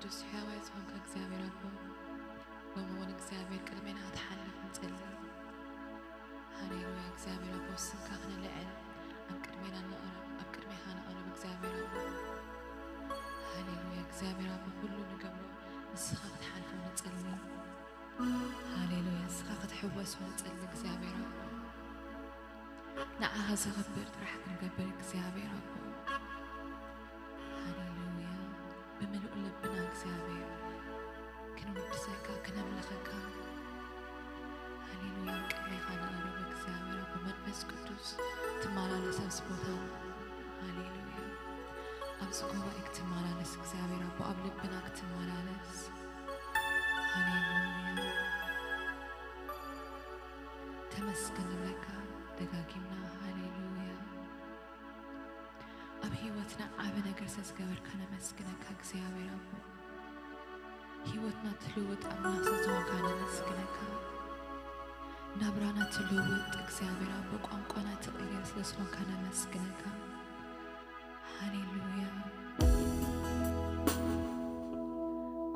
ቅዱስ ሕያዋይ ዝኾንካ እግዚኣብሔር ኣቦ፣ ሎሚ እውን እግዚኣብሔር ቅድሜና ክትሓልፍ ንጸሊ። ሃሌሉያ። እግዚኣብሔር ኣቦ፣ ስምካ ክነልዕል፣ ኣብ ቅድሜና ንቕርብ፣ ኣብ ቅድሜኻ ንቕርብ እግዚኣብሔር ኣቦ። ሃሌሉያ። እግዚኣብሔር ኣቦ፣ ኩሉ ንገብሮ ንስኻ ክትሓልፎ ንጸሊ። ሃሌሉያ። ንስኻ ክትሕወስ ንጸሊ እግዚኣብሔር ኣቦ። ንዓኻ ዘኽብር ጥራሕ ክንገብር እግዚኣብሔር ኣቦ። ሃሌሉያ። ብምሉእ ልብና እግዚኣብሔር ክንውድሰካ፣ ክነምልኸካ። ሃሌሉያ። ቅድሜኻ ንቕርብ እግዚኣብሔር ኣቦ። መንፈስ ቅዱስ ትመላለስ ኣብዚ ቦታ። ሃሌሉያ። ኣብዚ ጉባኤ ክትመላለስ እግዚኣብሔር ኣቦ፣ ኣብ ልብና ክትመላለስ። ሃሌሉያ። ተመስገን ንብለካ ደጋጊምና። ሃሌሉያ። ኣብ ህይወትና ዓቢ ነገር ስለ ዝገበርካ ነመስግነካ እግዚኣብሔር ኣቦ። ህይወትና ትልውጥ ኣምላኽ ስለ ዝኾንካ ነመስግነካ። ናብራና ትልውጥ እግዚኣብሔር ኣቦ፣ ቋንቋና ትቕይር ስለ ዝኾንካ ነመስግነካ። ሃሌሉያ።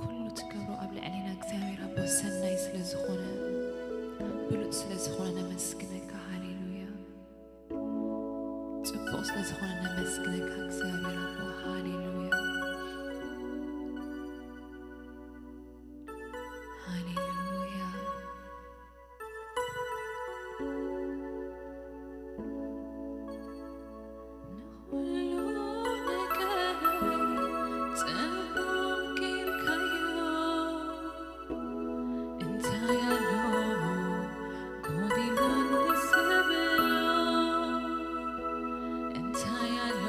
ኩሉ ትገብሮ ኣብ ልዕሌና እግዚኣብሔር ኣቦ ሰናይ ስለ ዝኾነ፣ ብሉጽ ስለ ዝኾነ ነመስግነካ። ሃሌሉያ። ጽቡቕ ስለ ዝኾነ ነመስግነካ እግዚኣብሔር ኣቦ። ሃሌሉያ። ሃሌሉያ። ንኹሉ ነገረይ ጽቡቕ ጌርካዮ። እንታይ ኣሎ ጎዲሉኒ ዝብሎ? እንታይ ኣሎ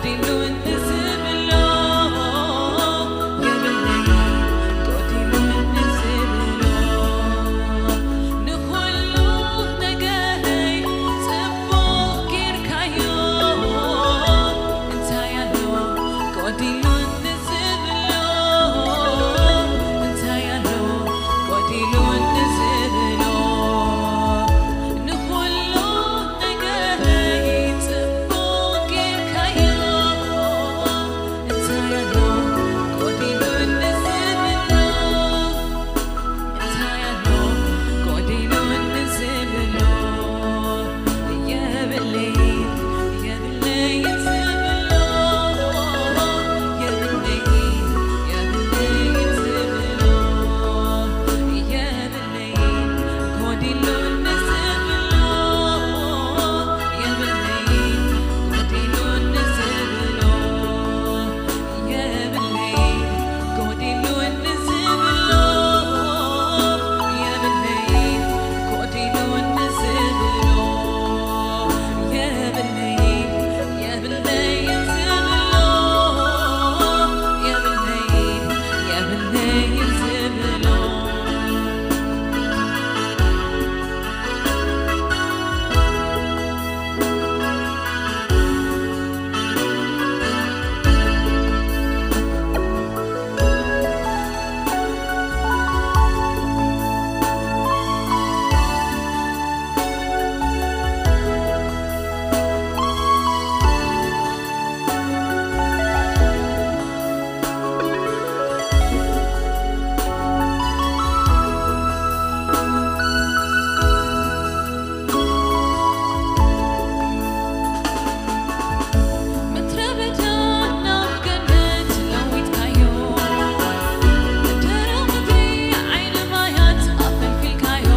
ጎዲሉኒ ዝብሎ የብለይ፣ ጎዲሉኒ ዝብሎ ንኹሉ ነገረይ ጽቡቕ ጌርካዮ። እንታይ ኣሎ ጎዲሉኒ ዝብሎ፣ እንታይ ኣሎ ጎዲሉኒ ዝብሎ፣ ንኹሉ ነገረይ ጽቡቕ ጌርካዮ። እንታይ ኣሎ ጎዲሉኒ ዝብሎ፣ እንታይ ኣሎ ጎዲሉኒ ዝብሎ፣ የብለይን፣ የብለይን ዝብሎ፣ የብለይን፣ የብለይን ዝብሎ፣ የብለይን ጎዲሉኒ ዝብሎ፣ የብለይን ጎዲሉኒ ዝብሎ፣ የብለይን ጎዲሉኒ ዝብሎ፣ የብለይን ጎዲሉኒ ዝብሎ፣ የብለይን፣ የብለይን ዝብሎ፣ የብለይን፣ የብለይን ዝብሎ። ምድረ በዳ ናብ ገነት ለዊጥካዮ፣ ደረቕ ምድሪ ዓይኒ ማያት ኣፈልፊልካዮ።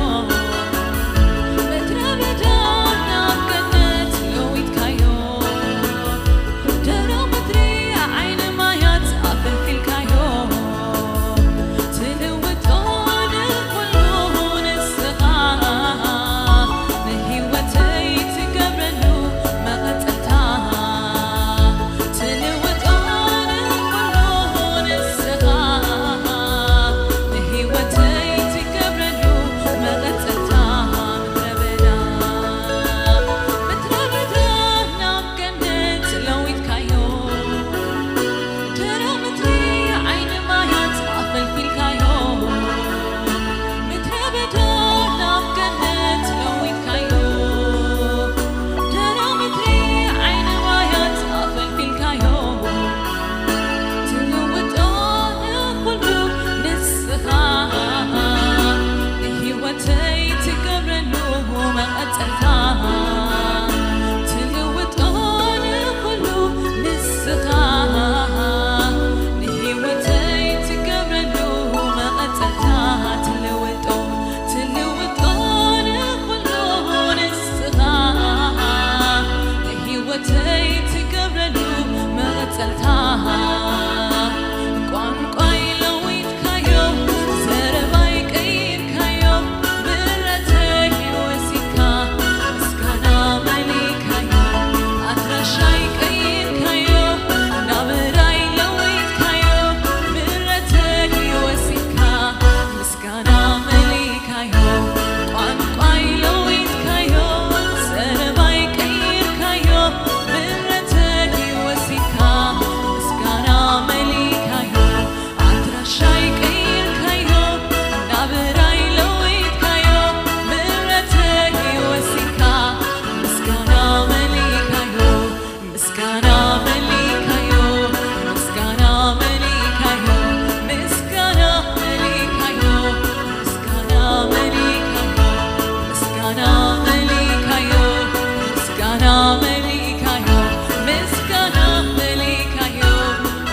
ምድረ በዳ ናብ ገነት ለዊጥካዮ፣ ደረቕ ምድሪ ዓይኒ ማያት ኣፈልፊልካዮ። ትልውጦ ንኹሉ ንስኻ፣ ንህይወተይ ትገብረሉ መቐጸልታ። ትልውጦ ንኹሉ ንስኻ፣ ንህይወተይ ትገብረሉ መቐጸልታ። ምድረ በዳ፣ ምድረ በዳ ናብ ገነት ለዊጥካዮ። ደረቕ ምድሪ ዓይኒ ማያት ኣፈልፊልካዮ። ምድረ በዳ ናብ ገነት ለዊጥካዮ። ደረቕ ምድሪ ዓይኒ ማያት ኣፈልፊልካዮ። ትልውጦ ንኹሉ ንስኻ፣ ንህይወተይ ትገብረሉ መቐጸልታ። ትልውጦ ንኹሉ ንስኻ፣ ንህይወተይ ትገብረሉ መቐጸልታ። ትልውጦ፣ ትልውጦ ንኹሉ ንስኻ፣ ንህይወተይ ትገብረሉ መቐጸልታ። ቋንቋይ ለዊጥካዮ፣ ዘረባይ ቀይርካዮ፣ ምሕረተይ ወሲድካ፣ ምስጋና መሊእካዮ። ኣድራሻይ ቀይርካዮ፣ ናብራይ ለዊጥካዮ፣ ምሕረተይ ወሲድካ፣ ምስጋና መሊእካዮ። ቋንቋይ ለዊጥካዮ፣ ዘረባይ ቀይርካዮ፣ ምሕረተይ ወሲድካ፣ ምስጋና መሊእካዮ። ኣድራሻይ ቀይርካዮ፣ ናብራይ ለዊጥካዮ፣ ምሕረተይ ወሲድካ፣ ምስጋና መሊእካዮ። ምስጋና መሊእካዮ፣ ምስጋና መሊእካዮ፣ ምስጋና መሊእካዮ፣ ምስጋና መሊእካዮ፣ ምስጋና መሊእካዮ፣ ምስጋና መሊእካዮ፣ ምስጋና መሊእካዮ፣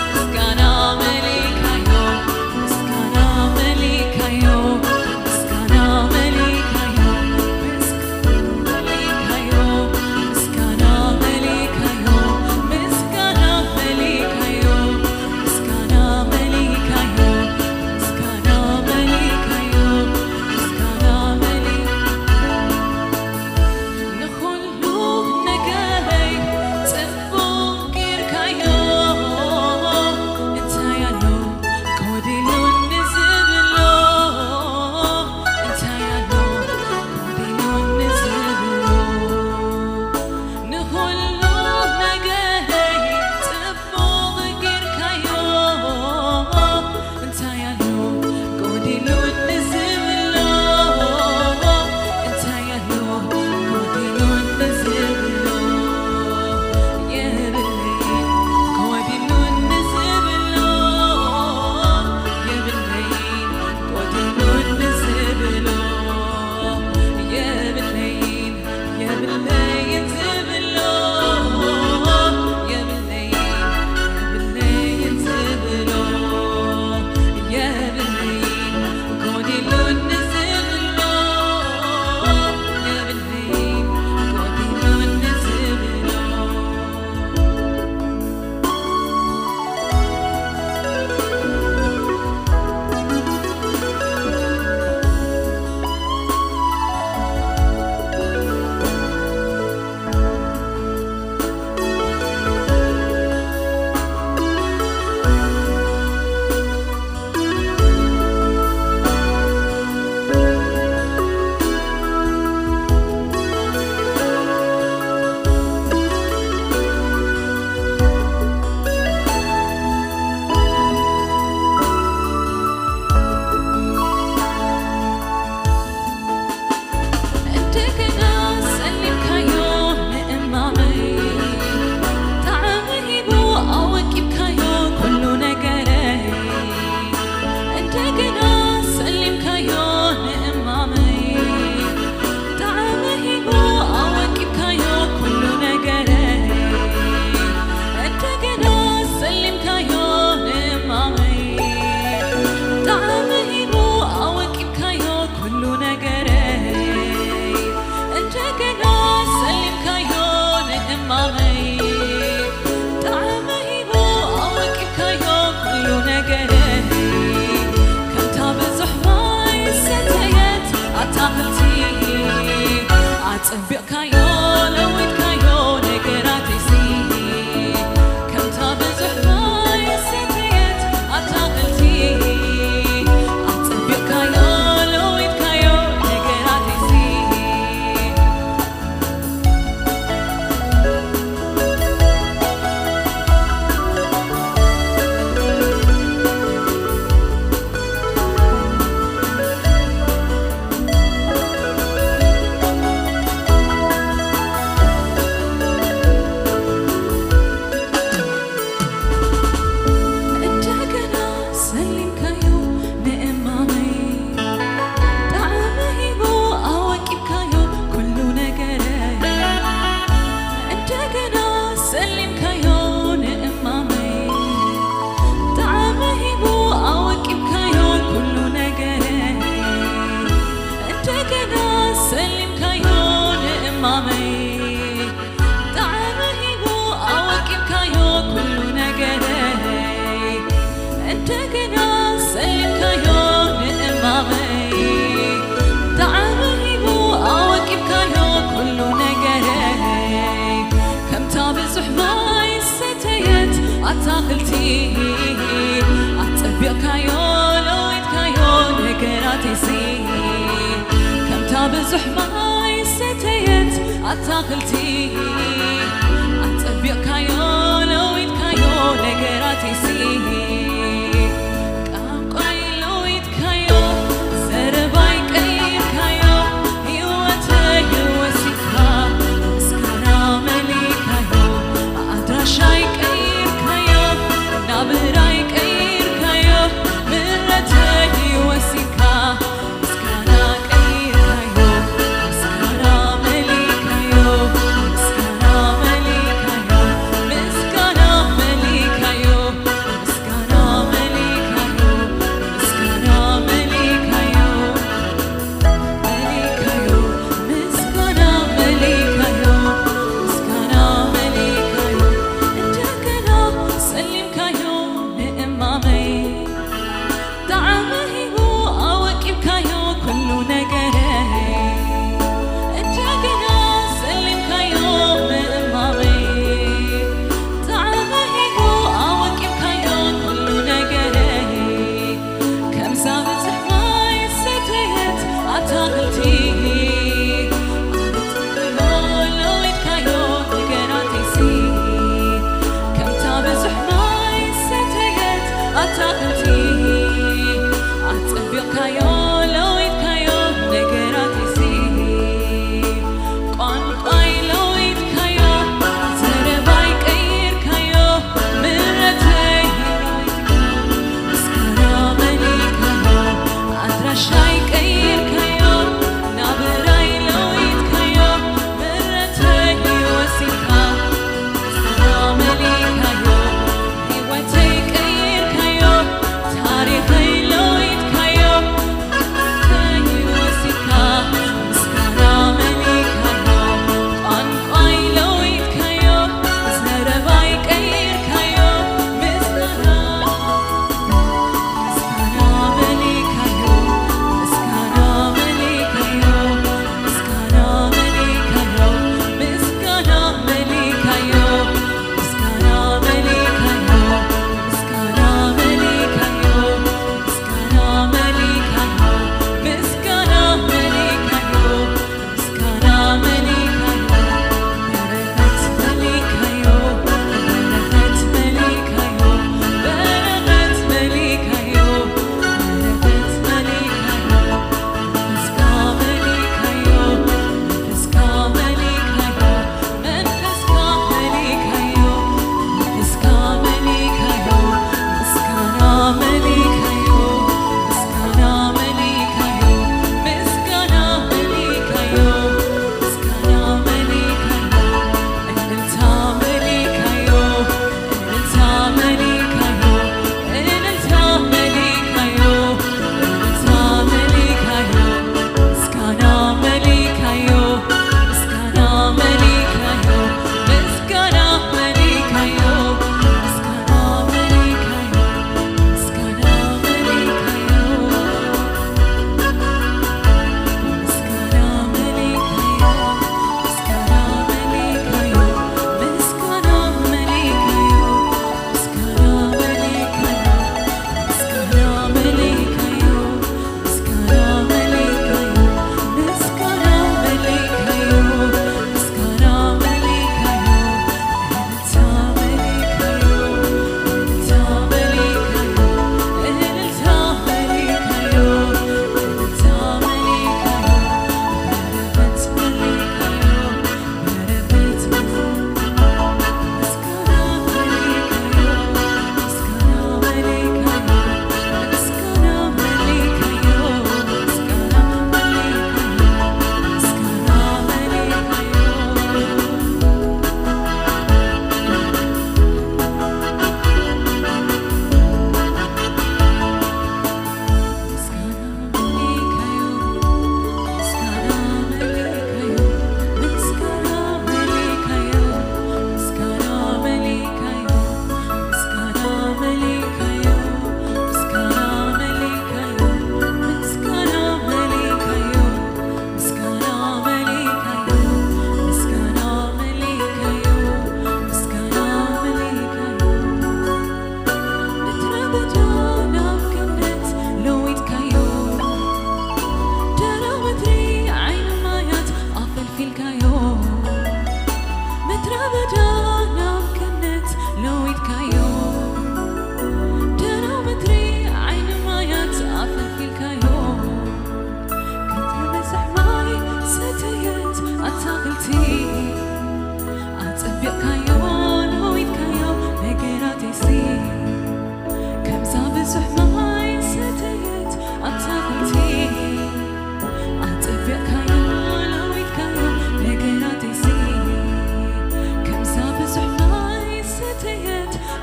ምስጋና መሊእካዮ፣ ምስጋና መሊእካዮ፣ ምስጋና መሊእካዮ፣ ምስጋና መሊእካዮ፣ ምስጋና መሊእካዮ፣ ማይ ሰተየት ኣታኽልቲ ኣጸቢቕካዮ ለዊጥካዮ ነገራተይሲ ከምታ ብዙሕ ማይ ሰተየት ኣታኽልቲ ኣጸቢቕካዮ ለዊጥካዮ ነገራተይሲ ቃንቋይ ለዊጥካዮ ዘረባይ ቀይርካዮ ህይወተይ ወሲድካ ምስጋና መሊእካዮ ኣድራሻይ ቀይርካዮ ናብራይ ቀይርካዮ ምሕረተይ ወሲድካ ምስጋና ቀይርካዮ ምስጋና መሊእካዮ ምስጋና መሊእካዮ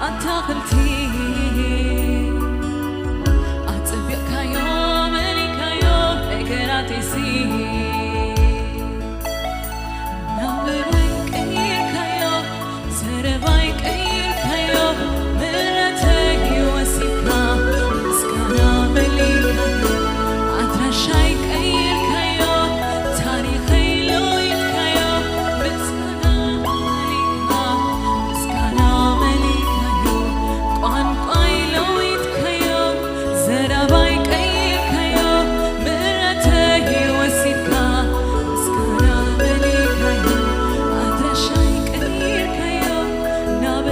ኣታኽልቲ ኣጸቢቕካዮ፣ መሊካዮ፣ ነገራተይሲ ናብራይ ቀይርካዮ፣ ዘረባይ ቀይርካዮ፣ ምሕረተይ ወሲድካ፣ ምስጋና መሊካዮ፣ ኣድራሻይ ቀይርካዮ፣ ታሪኸይ ለዊጥካዮ፣ ምስጋና መሊካ፣ ምስጋና መሊካዮ፣ ቋንቋይ ለዊጥካዮ፣ ዘረባይ ቀይርካዮ፣ ምሕረተይ ወሲድካ፣ ምስጋና መሊካዮ፣ ኣድራሻይ ቀይርካዮ፣ ናብ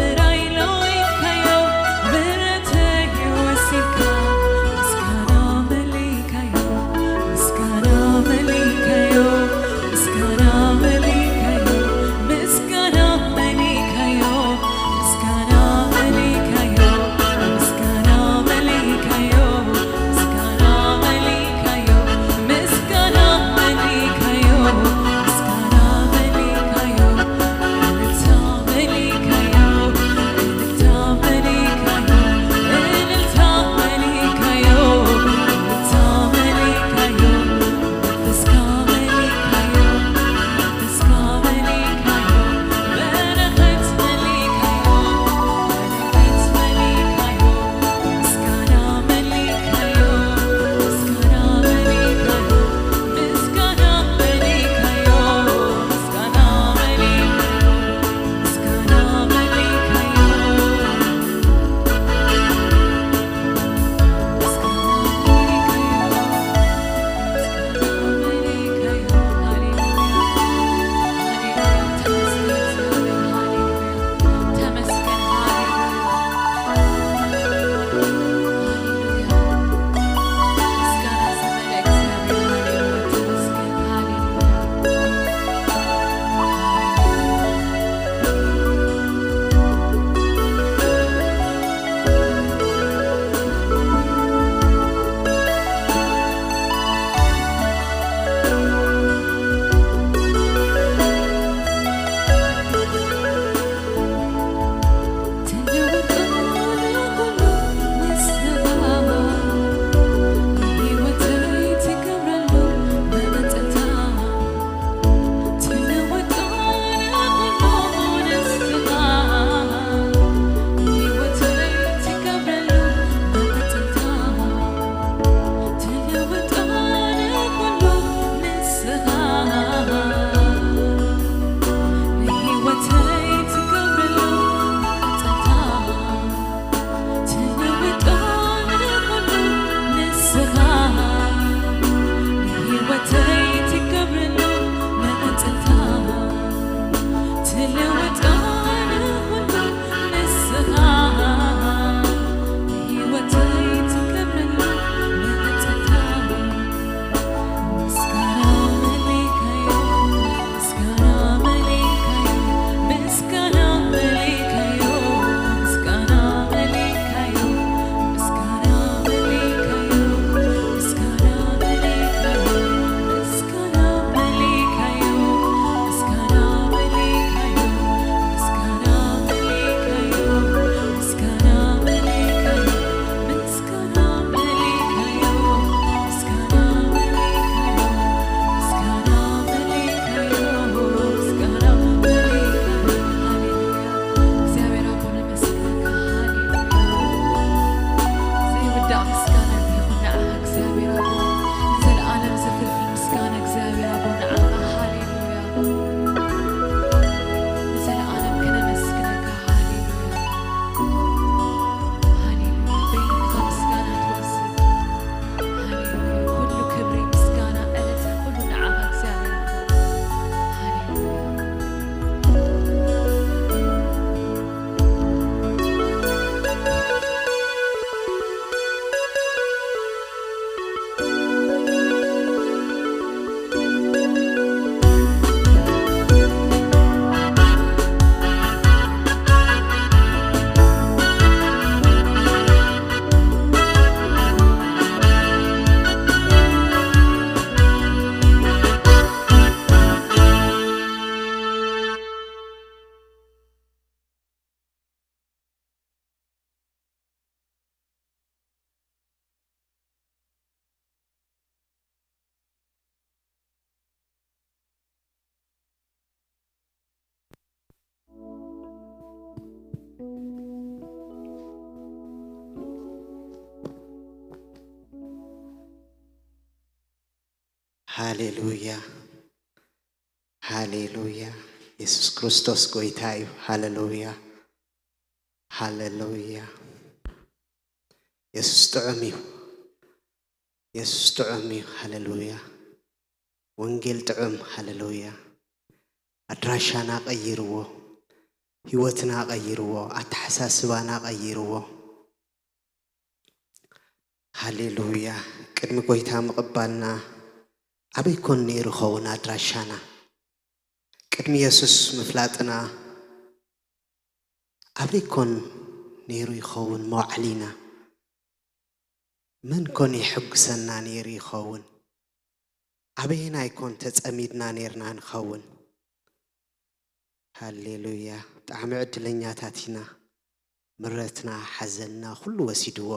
ሃሌሉያ፣ ሃሌሉያ። የሱስ ክርስቶስ ጎይታ እዩ። ሃሌሉያ፣ ሃሌሉያ። የሱስ ጥዑም እዩ። የሱስ ጥዑም እዩ። ሃሌሉያ። ወንጌል ጥዑም። ሃሌሉያ። ኣድራሻና ቀይርዎ፣ ህይወትና ቀይርዎ፣ ኣተሓሳስባና ቀይርዎ። ሃሌሉያ። ቅድሚ ጎይታ ምቕባልና ኣበይ ኮን ነይሩ ይኸውን ኣድራሻና? ቅድሚ የሱስ ምፍላጥና ኣበይ ኮን ነይሩ ይኸውን መዋዕሊና? መን ኮን የሐጉሰና ነይሩ ይኸውን? ኣበየናይ ኮን ተጸሚድና ነይርና ንኸውን? ሃሌሉያ። ብጣዕሚ ዕድለኛታት ኢና። ምረትና፣ ሓዘንና ኩሉ ወሲድዎ።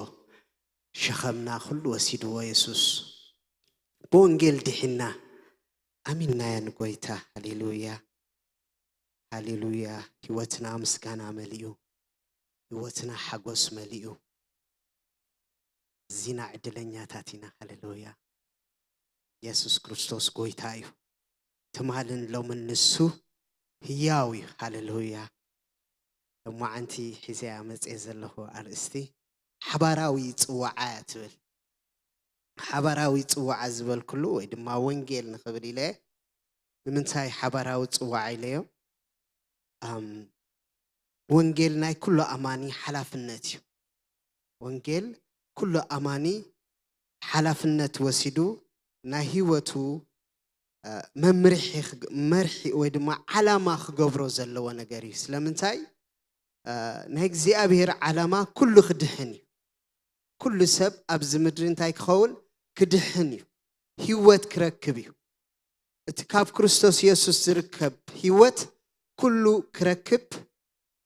ሸኸምና ኩሉ ወሲድዎ የሱስ። ብወንጌል ድሒና። ኣሚንናዮ ንጎይታ። ሃሌሉያ። ሃሌሉያ። ህይወትና ምስጋና መሊኡ። ህይወትና ሓጎስ መሊኡ። እዚና ዕድለኛታት ኢና። ሃሌሉያ። የሱስ ክርስቶስ ጎይታ እዩ። ትማልን ሎምን ንሱ ህያው እዩ። ሃሌሉያ። ሎማዓንቲ ሒዘያ መጽየ ዘለኹ ኣርእስቲ ሓባራዊ ጽዋዓ እያ ትብል። ሓባራዊ ጽዋዓ ዝበልኩሉ ወይ ድማ ወንጌል ንኽብል ኢለ። ንምንታይ ሓባራዊ ጽዋዓ ኢለዮ? ኣም፣ ወንጌል ናይ ኩሉ ኣማኒ ሓላፍነት እዩ። ወንጌል ኩሉ ኣማኒ ሓላፍነት ወሲዱ ናይ ህይወቱ፣ እ፣ መምርሒ ክግ-፣ መርሒ ወይ ድማ ዓላማ ክገብሮ ዘለዎ ነገር እዩ። ስለምንታይ? እ፣ ናይ እግዚኣብሔር ዓላማ ኩሉ ክድሕን እዩ። ኩሉ ሰብ ኣብዚ ምድሪ እንታይ ክኸውን? ክድሕን እዩ። ህይወት ክረክብ እዩ። እቲ ካብ ክርስቶስ የሱስ ዝርከብ ህይወት ኩሉ ክረክብ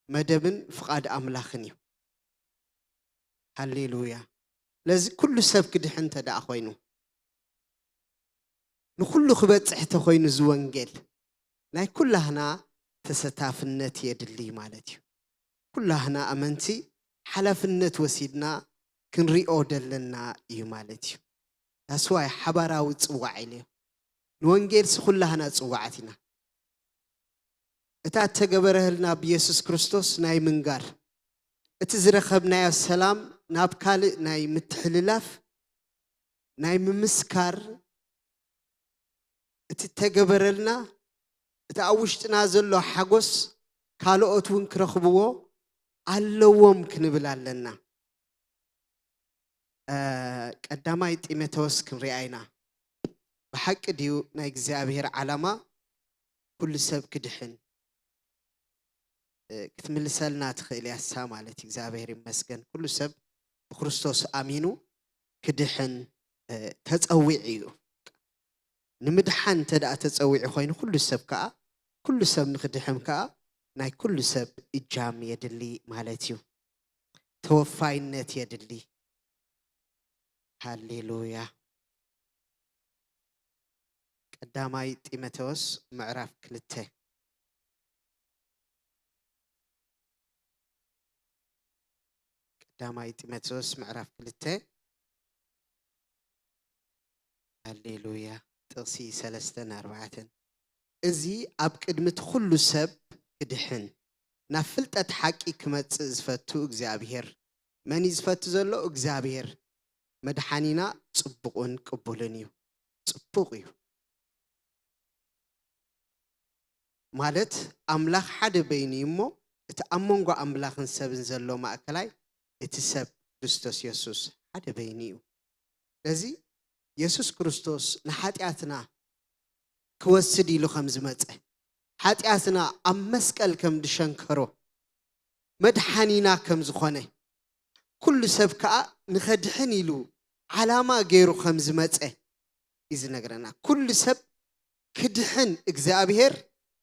መደብን ፍቓድ ኣምላኽን እዩ። ሃሌሉያ። ስለዚ ኩሉ ሰብ ክድሕን እንተ ደኣ ኮይኑ፣ ንኹሉ ክበጽሕ እንተ ኮይኑ እዚ ወንጌል፣ ናይ ኩላህና ተሰታፍነት የድሊ ማለት እዩ። ኩላህና ኣመንቲ ሓላፍነት ወሲድና ክንሪኦ ደለና እዩ ማለት እዩ። ዳስዋይ ሓባራዊ ጽዋዕ ኢለዮ። ንወንጌልሲ ኩላህና ጽዋዓት ኢና። እታ እተገበረህልና ብየሱስ ክርስቶስ ናይ ምንጋር፣ እቲ ዝረኸብናዮ ሰላም ናብ ካልእ ናይ ምትሕልላፍ፣ ናይ ምምስካር፣ እቲ እተገበረልና፣ እቲ ኣብ ውሽጥና ዘሎ ሓጎስ ካልኦት እውን ክረኽብዎ ኣለዎም ክንብል ኣለና። እ፣ ቀዳማይ ጢሞቴዎስ ክንሪኣ ኢና። ብሓቂ ድዩ ናይ እግዚኣብሔር ዓላማ ኩሉ ሰብ ክድሕን? እ፣ ክትምልሰልና ትኽእል እያ እሳ ማለት እዩ። እግዚኣብሔር ይመስገን። ኩሉ ሰብ ብክርስቶስ ኣሚኑ ክድሕን፣ እ፣ ተጸዊዑ እዩ። ንምድሓን እንተ ደኣ ተጸዊዑ ኮይኑ ኩሉ ሰብ ከኣ፣ ኩሉ ሰብ ንክድሕን ከኣ ናይ ኩሉ ሰብ እጃም የድሊ ማለት እዩ። ተወፋይነት የድሊ። ሃሌሉያ። ቀዳማይ ጢሞቴዎስ ምዕራፍ ክልተ። ቀዳማይ ጢሞቴዎስ ምዕራፍ ክልተ። ሃሌሉያ። ጥቕሲ ሰለስተን ኣርባዕተን። እዚ ኣብ ቅድሚ እቲ ኩሉ ሰብ ክድሕን፣ ናብ ፍልጠት ሓቂ ክመጽእ ዝፈቱ እግዚኣብሔር። መን እዩ ዝፈቱ ዘሎ? እግዚኣብሔር። መድሓኒና ጽቡቕን ቅቡልን እዩ። ጽቡቕ እዩ። ማለት ኣምላኽ ሓደ በይኑ እዩ እሞ፣ እቲ ኣብ መንጎ ኣምላኽን ሰብን ዘሎ ማእከላይ እቲ ሰብ ክርስቶስ የሱስ ሓደ በይኑ እዩ። ስለዚ የሱስ ክርስቶስ ንሓጢኣትና ክወስድ ኢሉ ከም ዝመጸ፣ ሓጢኣትና ኣብ መስቀል ከም ዝሸንከሮ፣ መድሓኒና ከም ዝኾነ፣ ኩሉ ሰብ ከኣ ንኸድሕን ኢሉ ዓላማ ገይሩ ከም ዝመጸ እዩ ዝነግረና። ኩሉ ሰብ ክድሕን እግዚኣብሔር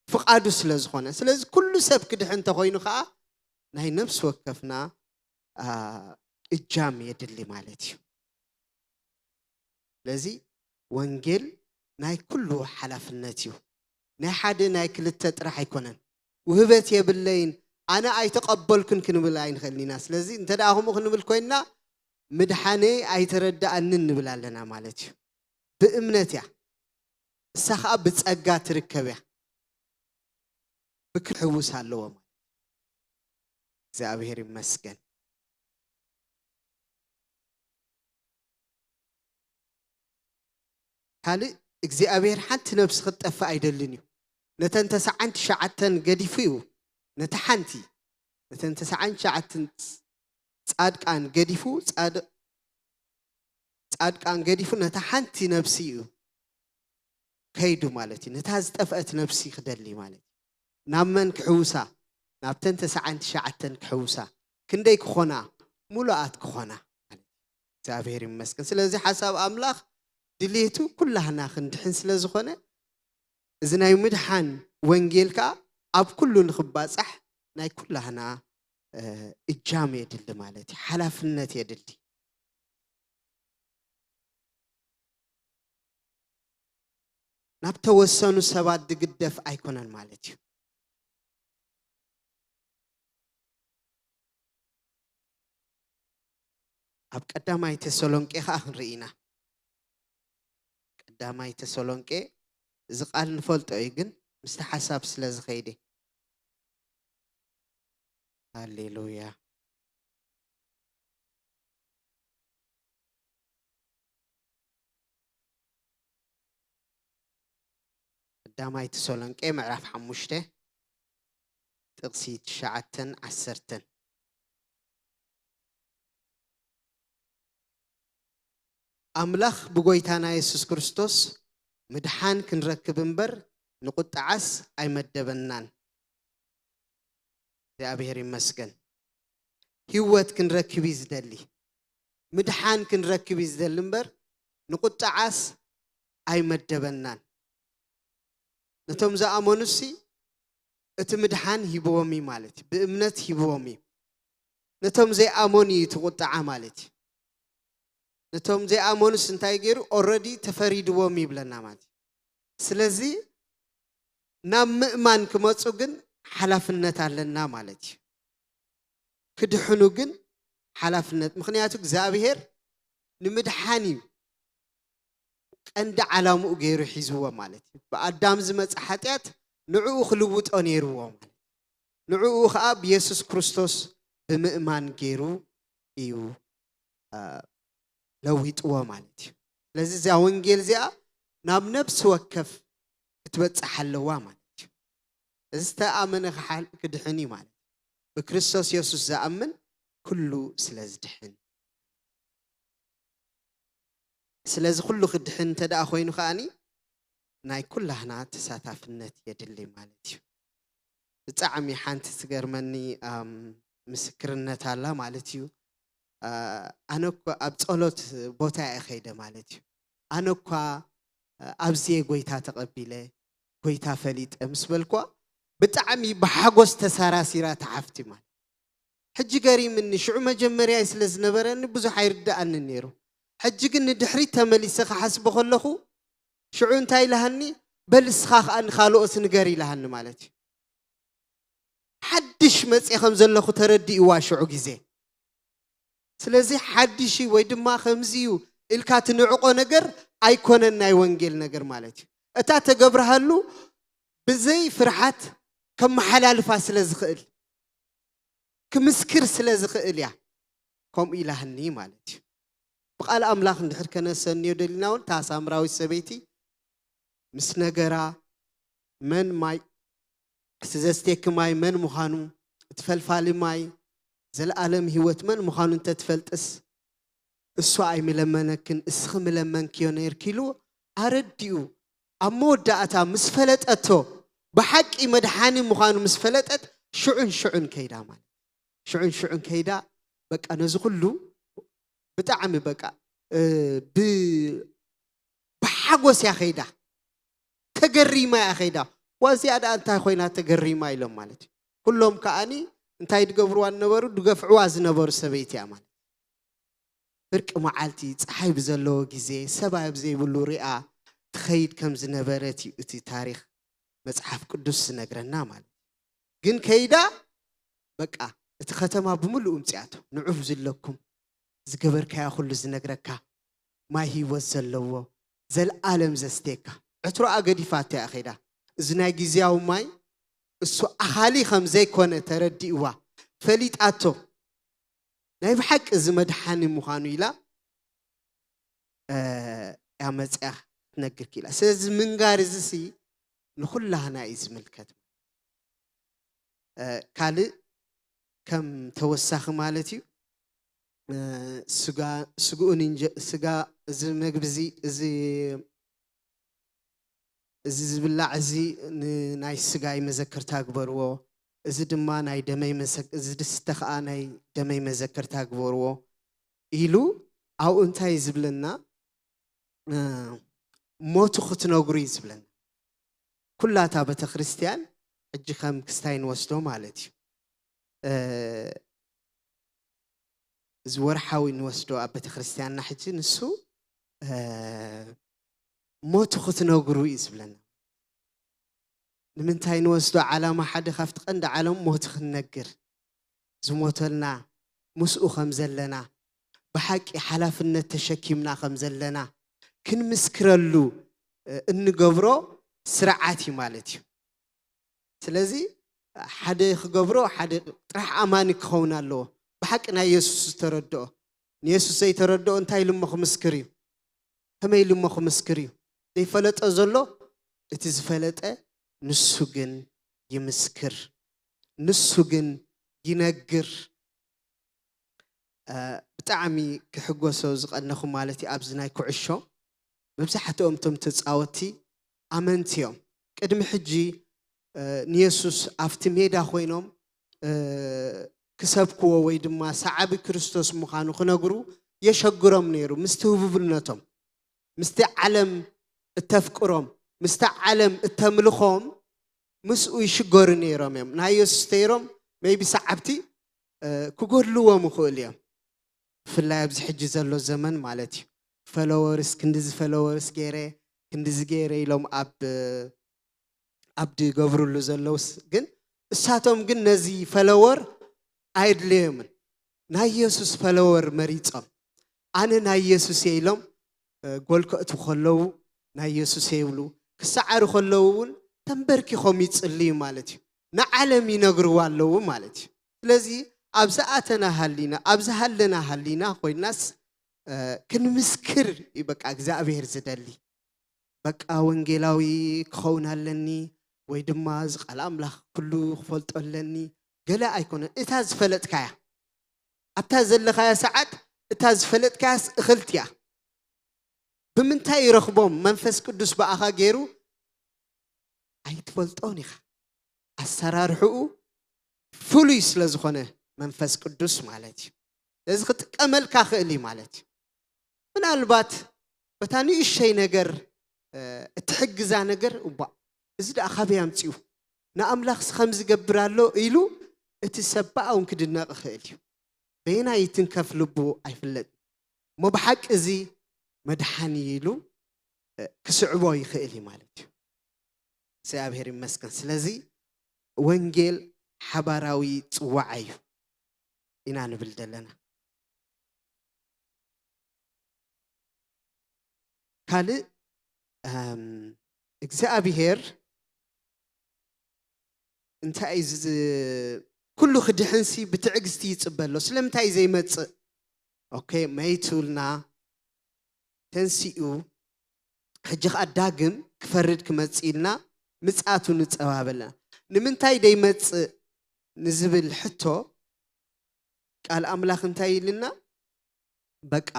ፍቓዱ ስለ ዝኾነ። ስለዚ ኩሉ ሰብ ክድሕን እንተኾይኑ ከኣ ናይ ነፍሲ ወከፍና፣ ኣ፣ እጃም የድሊ ማለት እዩ። ስለዚ ወንጌል ናይ ኩሉ ሓላፍነት እዩ። ናይ ሓደ ናይ ክልተ ጥራሕ ኣይኮነን። ውህበት የብለይን፣ ኣነ ኣይተቐበልኩን ክንብል ኣይንኽእልን ኢና። ስለዚ እንተ ደኣ ከምኡ ክንብል ኮይንና ምድሓነይ ኣይተረድኣንን ንብል ኣለና ማለት እዩ። ብእምነት እያ። እሳ ኸኣ ብጸጋ ትርከብ እያ። ብክሕውስ ኣለዎ ማለት። እግዚኣብሔር ይመስገን። ካልእ እግዚኣብሔር ሓንቲ ነብሲ ክትጠፍእ ኣይደልን እዩ። ነተን ተስዓን ትሽዓተን ገዲፉ እዩ። ነታ ሓንቲ፣ ነተን ተስዓን ትሽዓተን ጻድቃን ገዲፉ፣ ጻድቅ-፣ ጻድቃን ገዲፉ ነታ ሓንቲ ነብሲ እዩ ከይዱ ማለት እዩ። ነታ ዝጠፍአት ነብሲ ክደሊ ማለት እዩ። ናብ መን ክሕውሳ? ናብተን ተስዓን ትሽዓተን ክሕውሳ። ክንደይ ክኾና? ሙሉኣት ክኾና ማለት እዩ። እግዚኣብሔር ይመስገን። ስለዚ ሓሳብ ኣምላኽ ድሌቱ ኩላህና ክንድሕን ስለ ዝኾነ፣ እዚ ናይ ምድሓን ወንጌል ከኣ ኣብ ኩሉ ንኽባጻሕ ናይ ኩላህና፣ እ፣ እጃም የድሊ ማለት እዩ። ሓላፍነት የድሊ። ናብ ተወሰኑ ሰባት ዝግደፍ ኣይኮነን ማለት እዩ። ኣብ ቀዳማይ ተሰሎንቄ ኸኣ ክንርኢ ኢና። ቀዳማይ ተሰሎንቄ፣ እዚ ቃል ንፈልጦ እዩ፣ ግን ምስቲ ሓሳብ ስለ ዝኸይደ። ሃሌሉያ። ቀዳማይ ተሰሎንቄ ምዕራፍ ሓሙሽተ ጥቕሲ ትሽዓተን ዓሰርተን። ኣምላኽ ብጎይታና የሱስ ክርስቶስ ምድሓን ክንረክብ እምበር ንቁጥዓስ ኣይመደበናን። እግዚኣብሔር ይመስገን። ህይወት ክንረክብ እዩ ዝደሊ። ምድሓን ክንረክብ እዩ ዝደሊ እምበር ንቁጥዓስ ኣይመደበናን። ነቶም ዝኣመኑሲ እቲ ምድሓን ሂብዎም እዩ ማለት እዩ። ብእምነት ሂብዎም እዩ። ነቶም ዘይኣመኑ እዩ እቲ ቁጥዓ ማለት እዩ። ነቶም ዘይኣመኑስ እንታይ ገይሩ? ኦረዲ ተፈሪድዎም ይብለና ማለት እዩ። ስለዚ ናብ ምእማን ክመጹ ግን ሓላፍነት ኣለና ማለት እዩ። ክድሕኑ ግን ሓላፍነት፣ ምኽንያቱ እግዚኣብሔር ንምድሓን እዩ ቀንዲ ዓላምኡ ገይሩ ሒዝዎ ማለት እዩ። ብኣዳም ዝመጸ ሓጢኣት ንዕኡ ክልውጦ ነይርዎ ማለት እዩ። ንዕኡ ኸኣ ብየሱስ ክርስቶስ ብምእማን ገይሩ እዩ፣ አ፣ ለዊጥዎ ማለት እዩ። ስለዚ እዛ ወንጌል እዚኣ ናብ ነፍሲ ወከፍ ክትበጽሕ ኣለዋ ማለት እዩ። እዚ ዝተኣመነ ክሓል-፣ ክድሕን እዩ ማለት እዩ። ብክርስቶስ የሱስ ዝኣምን ኩሉ ስለ ዝድሕን። ስለዚ ኩሉ ክድሕን እንተ ደኣ ኮይኑ ከኣኒ ናይ ኩላህና ተሳታፍነት የድሊ ማለት እዩ። ብጣዕሚ ሓንቲ ትገርመኒ፣ ኣም፣ ምስክርነት ኣላ ማለት እዩ። ኣ፣ ኣነ እኮ ኣብ ጸሎት ቦታ እየ ከይደ ማለት እዩ። ኣነ እኳ፣ ኣ፣ ኣብዚየ ጎይታ ተቐቢለ፣ ጎይታ ፈሊጠ ምስ በልኳ ብጣዕሚ ብሓጎስ ተሳራሲራ ተሓፍቲ ማለት። ሕጂ ገሪምኒ፣ ሽዑ መጀመርያይ ስለ ዝነበረኒ ብዙሕ ኣይርድኣንን ነይሩ። ሕጂ ግን ንድሕሪት ተመሊሰ ክሓስቦ ከለኹ፣ ሽዑ እንታይ ኢላሃኒ፣ "በል እስኻ ከኣ ንኻልኦት ንገር" ኢላሃኒ ማለት እዩ። ሓድሽ መጽየ ከም ዘለኹ ተረዲእዋ ሽዑ ግዜ። ስለዚ ሓድሽ እዩ ወይ ድማ ከምዚ እዩ ኢልካ ትንዕቆ ነገር ኣይኮነን ናይ ወንጌል ነገር ማለት እዩ። እታ ተገብረሃሉ ብዘይ ፍርሓት ከመሓላልፋ ስለ ዝኽእል፣ ክምስክር ስለ ዝኽእል እያ ከምኡ ኢላህኒ ማለት እዩ። ብቃል ኣምላኽ እንድሕር ከነሰንዮ ደሊና እውን፣ እታ ሳምራዊት ሰበይቲ ምስ ነገራ፣ መን ማይ፣ እቲ ዘስትየኪ ማይ መን ምዃኑ፣ እቲ ፈልፋሊ ማይ፣ ዘለኣለም ህይወት መን ምዃኑ እንተትፈልጥስ፣ እሱ ኣይምለመነክን፣ እስኺ ምለመንክዮ ነይርኪ ኢሉ ኣረዲኡ። ኣብ መወዳእታ ምስ ፈለጠቶ፣ ብሓቂ መድሓኒ ምዃኑ ምስ ፈለጠት፣ ሽዑን ሽዑን ከይዳ ማለት። ሽዑን ሽዑን ከይዳ፣ በቃ ነዚ ኩሉ ብጣዕሚ በቃ፣ እ፣ ብ-፣ ብሓጎስ እያ ከይዳ። ተገሪማ እያ ከይዳ። "ዋዚኣ ደኣ እንታይ ኮይና ተገሪማ?" ኢሎም ማለት እዩ። ኩሎም ከኣኒ እንታይ ድገብርዋ ዝነበሩ? ድገፍዕዋ ዝነበሩ ሰበይቲ እያ ማለት። ፍርቂ መዓልቲ፣ ጸሓይ ብዘለዎ ግዜ፣ ሰብ ኣብ ዘይብሉ ሪኣ ትኸይድ ከም ዝነበረት እዩ እቲ ታሪኽ መጽሓፍ ቅዱስ ዝነግረና ማለት። ግን ከይዳ፣ በቃ፣ እቲ ከተማ ብምሉኡ እምጽኣቶ፣ "ንዑ፣ እዚ ኣለኩም፣ ዝገበርካዮ ኩሉ ዝነግረካ፣ ማይ ህይወት ዘለዎ፣ ዘልኣለም ዘስትየካ፣ ዕትሮኣ ገዲፋቶ እያ ኸይዳ። እዚ ናይ ግዜያዊ ማይ እሱ ኣኻሊ ከም ዘይኮነ ተረዲእዋ፣ ፈሊጣቶ። ናይ ብሓቂ እዚ መድሓኒ ምዃኑ ኢላ፣ እ፣ እያ መጽያ ክትነግር ክኢላ። ስለዚ ምንጋር እዚ ሲ ንኹላህና እዩ ዝምልከት። እ፣ ካልእ ከም ተወሳኺ ማለት እዩ። እ፣ ስጋ፣ ስግኡን እንጀ-፣ ስጋ፣ እዚ መግቢ እዚ፣ እዚ፣ እዚ ዝብላዕ እዚ ን-፣ ናይ ስጋይ መዘከርታ ግበርዎ፣ እዚ ድማ ናይ ደመይ መሰ-፣ እዚ ዝስተ ኸኣ ናይ ደመይ መዘከርታ ግበርዎ ኢሉ ኣብኡ እንታይ እዩ ዝብለና? እ፣ ሞቱ ክትነግሩ እዩ ዝብለና። ኩላታ ቤተ ክርስቲያን ሕጂ ከም ክስታይ ንወስዶ ማለት እዩ። እ፣ እዚ ወርሓዊ ንወስዶ ኣብ ቤተ ክርስቲያንና ሕጂ ንሱ፣ እ፣ ሞቱ ክትነግሩ እዩ ዝብለና። ንምንታይ ንወስዶ? ዓላማ፣ ሓደ ካብቲ ቀንዲ ዓላማ ሞቱ ክንነግር፣ ዝሞተልና ምስኡ ከም ዘለና፣ ብሓቂ ሓላፍነት ተሸኪምና ከም ዘለና ክንምስክረሉ፣ እ፣ እንገብሮ ስርዓት እዩ ማለት እዩ። ስለዚ ሓደ ክገብሮ፣ ሓደ ጥራሕ ኣማኒ ክኸውን ኣለዎ። ብሓቂ ናይ የሱስ ዝተረድኦ። ንየሱስ ዘይተረድኦ እንታይ ኢሉ እሞ ክምስክር እዩ? ከመይ ኢሉ እሞ ክምስክር እዩ? ዘይፈለጦ ዘሎ፣ እቲ ዝፈለጠ ንሱ ግን ይምስክር። ንሱ ግን ይነግር። እ፣ ብጣዕሚ ክሕጎሶ ዝቐነኹ ማለት እዩ። ኣብዚ ናይ ኩዕሾ መብዛሕትኦም እቶም ተጻወትቲ ኣመንቲ እዮም። ቅድሚ ሕጂ፣ እ፣ ንየሱስ ኣብቲ ሜዳ ኮይኖም፣ እ፣ ክሰብክዎ ወይ ድማ ሰዓቢ ክርስቶስ ምዃኑ ክነግሩ የሸግሮም ነይሩ። ምስቲ ህቡብነቶም፣ ምስቲ ዓለም እተፍቅሮም፣ ምስቲ ዓለም እተምልኾም ምስኡ ይሽገሩ ነይሮም እዮም። ናይ የሱስ ተይሮም ሜይቢ ሰዓብቲ፣ እ፣ ክጎድልዎም ይኽእሉ እዮም። ብፍላይ ኣብዚ ሕጂ ዘሎ ዘመን ማለት እዩ። ፈለወርስ፣ ክንድዚ ፈለወርስ ገይረ፣ ክንድዚ ገይረ ኢሎም ኣብ፣ ኣብ ድገብሩሉ ዘለውስ፣ ግን እሳቶም ግን ነዚ ፈለወር ኣየድለዮምን። ናይ የሱስ ፈለወር መሪጾም፣ ኣነ ናይ የሱስ እየ ኢሎም፣ እ፣ ጎል ከእቱ ከለዉ ናይ የሱስ እየ ይብሉ፣ ክሰዓሩ ከለዉ እውን ተንበርኪኾም ይጽልዩ ማለት እዩ። ንዓለም ይነግርዋ ኣለዉ ማለት እዩ። ስለዚ ኣብ ዝኣተና ሃሊና፣ ኣብ ዝሃለና ሃሊና ኮይናስ፣ እ፣ ክንምስክር እዩ በቃ እግዚኣብሔር ዝደሊ። በቃ ወንጌላዊ ክኸውን ኣለኒ ወይ ድማ እዚ ቃል ኣምላኽ ኩሉ ክፈልጦ ኣለኒ ገለ ኣይኮነን። እታ ዝፈለጥካያ፣ ኣብታ ዘለኻያ ሰዓት እታ ዝፈለጥካያስ እኽልቲ እያ። ብምንታይ ይረኽቦም? መንፈስ ቅዱስ ብኣኻ ገይሩ ኣይትፈልጦን ኢኻ። ኣሰራርሕኡ ፍሉይ ስለ ዝኾነ መንፈስ ቅዱስ ማለት እዩ። ስለዚ ክጥቀመልካ ክእል እዩ ማለት እዩ። ምናልባት በታ ንእሸይ ነገር፣ እ፣ እትሕግዛ ነገር፣ "እባ፣ እዚ ደኣ ካበይ ኣምጺኡ? ንኣምላኽስ ከም ዝገብር ኣሎ?" ኢሉ እቲ ሰብ ብኣ እውን ክድነቕ ይኽእል እዩ። በየናይ ይትንከፍ ልቡ ኣይፍለጥን። እሞ ብሓቂ እዚ መድሓኒ ኢሉ፣ እ፣ ክስዕቦ ይኽእል እዩ ማለት እዩ። እግዚኣብሔር ይመስገን። ስለዚ ወንጌል ሓባራዊ ጽዋዓ እዩ ኢና ንብል ዘለና። ካልእ፣ እም፣ እግዚኣብሔር እንታይ እዩ ዝ-፣ ኩሉ ክድሕንሲ ብትዕግስቲ ይጽበ ኣሎ። ስለምንታይ ዘይመጽእ? ኦኬ፣ መይቱልና፣ ተንሲኡ፣ ሕጂ ኸኣ ዳግም ክፈርድ ክመጽእ ኢልና ምጽኣቱ ንጸባበ ኣለና። ንምንታይ ደይመጽእ ንዝብል ሕቶ፣ ቃል ኣምላኽ እንታይ ኢልና? በቃ፣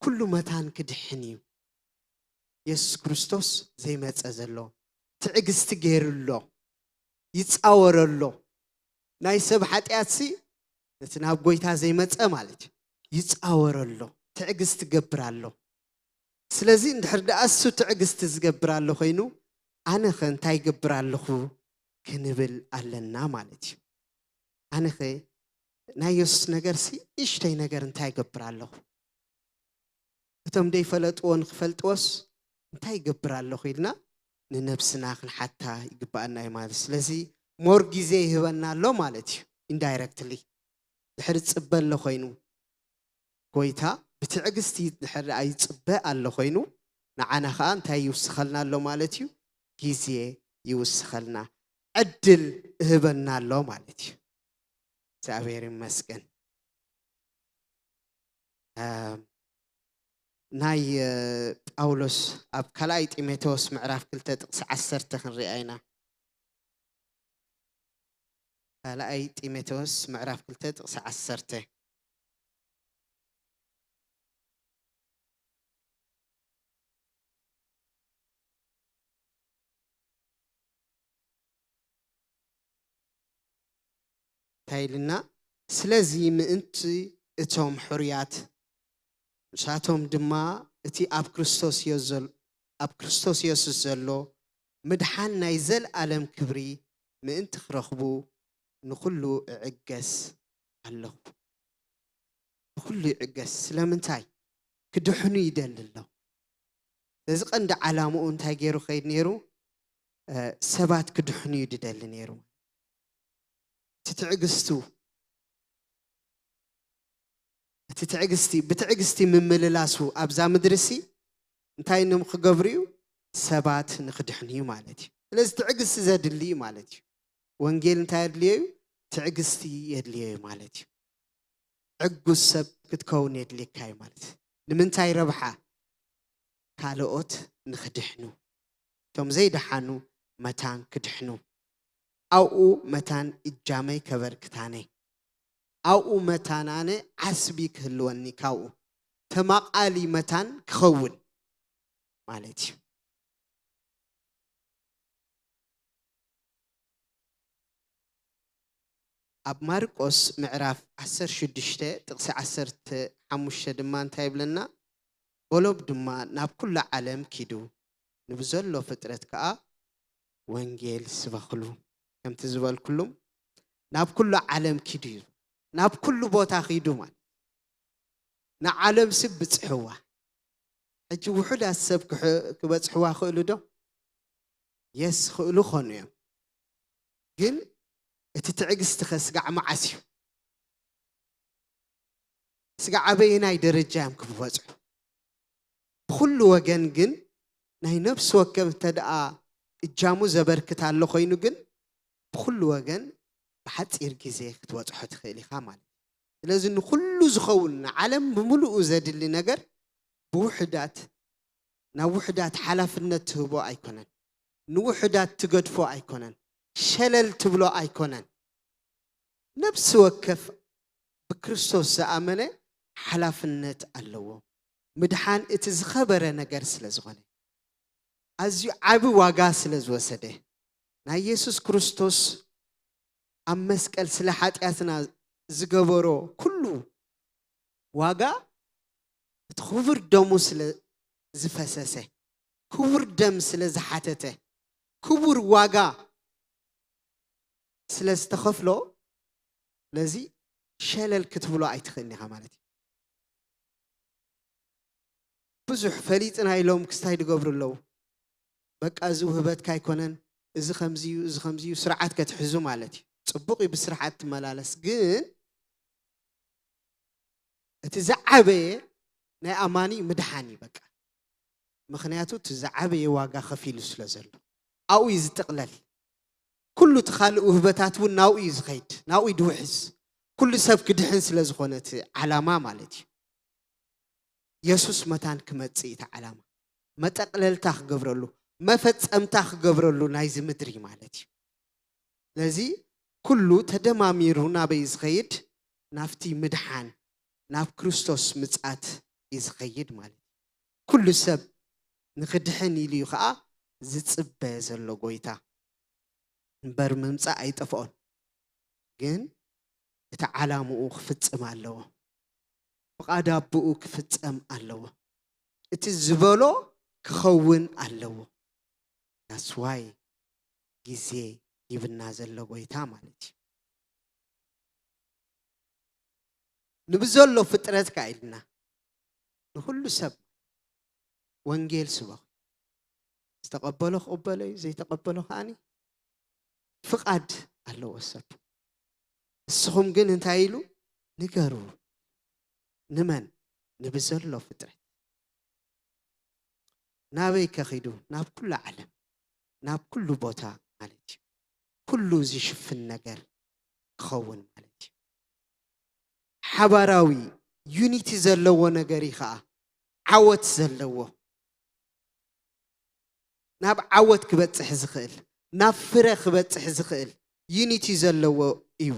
ኩሉ መታን ክድሕን እዩ። የሱስ ክርስቶስ ዘይመጸ ዘሎ፣ ትዕግስቲ ገይሩ ኣሎ፣ ይጻወሮ ኣሎ። ናይ ሰብ ሓጢኣትሲ፣ ነቲ ናብ ጐይታ ዘይመጸ ማለት እዩ፣ ይጻወሮ ኣሎ፣ ትዕግስቲ ይገብር ኣሎ። ስለዚ እንድሕር ደኣ እሱ ትዕግስቲ ዝገብር ኣሎ ኮይኑ፣ ኣነኸ እንታይ ይገብር ኣለኹ ክንብል ኣለና ማለት እዩ። ኣነኸ ናይ የሱስ ነገርሲ ንእሽተይ ነገር እንታይ ይገብር ኣለኹ? እቶም ደይፈለጥዎ ንኽፈልጥዎስ እንታይ ይገብር ኣለኹ ኢልና ንነብስና ክንሓታ ይግብኣና እዩ ማለት እዩ። ስለዚ ሞር ግዜ ይህበና ኣሎ ማለት እዩ። ኢንዳይረክትሊ ድሕሪ ዝጽበ ኣሎ ኮይኑ፣ ጎይታ ብትዕግስቲ ድሕሪ ደኣ ይጽበ ኣሎ ኮይኑ፣ ንዓና ኸዓ እንታይ ይውስኸልና ኣሎ ማለት እዩ? ግዜ ይውስኸልና፣ ዕድል እህበና ኣሎ ማለት እዩ። እግዚኣብሔር ይመስገን። እ፣ ናይ፣ እ፣ ጳውሎስ ኣብ ካልኣይ ጢሞቴዎስ ምዕራፍ ክልተ ጥቕሲ ዓሰርተ ክንሪኣ ኢና። ካልኣይ ጢሞቴዎስ ምዕራፍ ክልተ ጥቕሲ ዓሰርተ። እንታይ ኢልና? ስለዚ ምእንቲ እቶም ሕሩያት፣ ንሳቶም ድማ እቲ ኣብ ክርስቶስ የዘል-፣ ኣብ ክርስቶስ የሱስ ዘሎ ምድሓን ናይ ዘለኣለም ክብሪ ምእንቲ ክረኽቡ ንኹሉ እዕገስ ኣለኹ። ንኹሉ ይዕገስ። ስለምንታይ? ክድሕኑ ይደሊ ኣሎ። እዚ ቀንዲ ዓላምኡ እንታይ ገይሩ ከይድ ነይሩ? እ፣ ሰባት ክድሕኑ እዩ ድደሊ ነይሩ። እቲ ትዕግስቱ፣ እቲ ትዕግስቲ፣ ብትዕግስቲ ምምልላሱ ኣብዛ ምድሪ ሲ እንታይ ንም ክገብሩ እዩ? ሰባት ንክድሕኑ እዩ ማለት እዩ። ስለዚ ትዕግስቲ ዘድሊ እዩ ማለት እዩ። ወንጌል እንታይ የድልዮ እዩ? ትዕግስቲ የድልዮ እዩ ማለት እዩ። ዕጉስ ሰብ ክትከውን የድልየካ እዩ ማለት እዩ። ንምንታይ ረብሓ? ካልኦት ንክድሕኑ፣ እቶም ዘይደሓኑ መታን ክድሕኑ። ኣብኡ መታን እጃመይ ከበርክት ኣነ፣ ኣብኡ መታን ኣነ ዓስቢ ክህልወኒ፣ ካብኡ ተማቓሊ መታን ክኸውን ማለት እዩ። ኣብ ማርቆስ ምዕራፍ ዓሰርተ ሽዱሽተ ጥቕሲ ዓሰርተ ሓሙሽተ ድማ እንታይ ይብለና? በሎም ድማ ናብ ኩሉ ዓለም ኪዱ፣ ንብዘሎ ፍጥረት ከኣ ወንጌል ስበኽሉ። ከምቲ ዝበልኩሉም ናብ ኩሉ ዓለም ኪዱ እዩ። ናብ ኩሉ ቦታ ኺዱ ማለት ንዓለም ስብ ብጽሕዋ። ሕጂ ውሑዳት ሰብ ክሕ-፣ ክበጽሕዋ ክእሉ ዶ? የስ፣ ክእሉ ኾኑ እዮም። ግን እቲ ትዕግስቲ ኸ ስጋዕ መዓስ እዩ? ስጋዕ ኣበየናይ ደረጃ እዮም ክበጽሑ? ብኹሉ ወገን ግን ናይ ነፍሲ ወከፍ እንተ ደኣ እጃሙ ዘበርክት ኣሎ ኮይኑ ግን ብኹሉ ወገን ብሓጺር ግዜ ክትበጽሖ ትኽእል ኢኻ ማለት እዩ። ስለዚ ንኹሉ ዝኸውን ንዓለም ብምሉኡ ዘድሊ ነገር ብውሑዳት፣ ናብ ውሑዳት ሓላፍነት ትህቦ ኣይኮነን። ንውሑዳት ትገድፎ ኣይኮነን። ሸለል ትብሎ ኣይኮነን። ነፍሲ ወከፍ ብክርስቶስ ዝኣመነ ሓላፍነት ኣለዎ። ምድሓን እቲ ዝኸበረ ነገር ስለ ዝኾነ፣ ኣዝዩ ዓቢ ዋጋ ስለ ዝወሰደ፣ ናይ የሱስ ክርስቶስ ኣብ መስቀል ስለ ሓጢኣትና ዝገበሮ ኩሉ ዋጋ፣ እቲ ክቡር ደሙ ስለ ዝፈሰሰ፣ ክቡር ደም ስለ ዝሓተተ፣ ክቡር ዋጋ ስለ ዝተኸፍሎ፣ ስለዚ ሸለል ክትብሎ ኣይትኽእልን ኢኻ ማለት እዩ። ብዙሕ ፈሊጥና ኢሎም ክስታይ ዝገብሩ ኣለዉ። በቃ፣ እዚ ውህበትካ ኣይኮነን፣ እዚ ከምዚ እዩ፣ እዚ ከምዚ እዩ፣ ስርዓት ከትሕዙ ማለት እዩ። ጽቡቕ እዩ ብስርዓት ትመላለስ፣ ግን እቲ ዝዓበየ ናይ ኣማኒ ምድሓን እዩ በቃ። ምኽንያቱ እቲ ዝዓበየ ዋጋ ከፊሉ ስለ ዘሎ። ኣብኡ እዩ ዝጥቕለል። ኩሉ እቲ ካልእ ውህበታት እውን ናብኡ እዩ ዝኸይድ፣ ናብኡ እዩ ድውሕዝ። ኩሉ ሰብ ክድሕን ስለ ዝኾነ እቲ ዓላማ ማለት እዩ። የሱስ መታን ክመጽእ እዩ እቲ ዓላማ። መጠቕለልታ ክገብረሉ፣ መፈጸምታ ክገብረሉ ናይዚ ምድሪ ማለት እዩ። ስለዚ ኩሉ ተደማሚሩ ናበይ ዝኸይድ? ናብቲ ምድሓን፣ ናብ ክርስቶስ ምጽኣት እዩ ዝኸይድ ማለት እዩ። ኩሉ ሰብ ንኽድሕን ኢሉ እዩ ኸኣ ዝጽበ ዘሎ ጎይታ። እምበር ምምጻእ ኣይጠፍኦን። ግን እቲ ዓላምኡ ክፍጽም ኣለዎ። ፍቓድ ኣቦኡ ክፍጸም ኣለዎ። እቲ ዝበሎ ክኸውን ኣለዎ። That's why ግዜ ሂብና ዘሎ ጎይታ ማለት እዩ። ንብዘሎ ፍጥረት ከኣ ኢልና ንኹሉ ሰብ ወንጌል ስበኹ። ዝተቐበሎ ክቕበሎ እዩ፣ ዘይተቐበሎ ከኣኒ ፍቓድ ኣለዎ ሰብ። ንስኹም ግን እንታይ ኢሉ? ንገሩ። ንመን? ንብዘሎ ፍጥረት። ናበይ ከኺዱ? ናብ ኩሉ ዓለም፣ ናብ ኩሉ ቦታ ማለት እዩ። ኩሉ ዝሽፍን ነገር ክኸውን ማለት እዩ። ሓባራዊ ዩኒቲ ዘለዎ ነገር እዩ ከዓ ዓወት ዘለዎ፣ ናብ ዓወት ክበጽሕ ዝኽእል፣ ናብ ፍረ ክበጽሕ ዝኽእል ዩኒቲ ዘለዎ እዩ።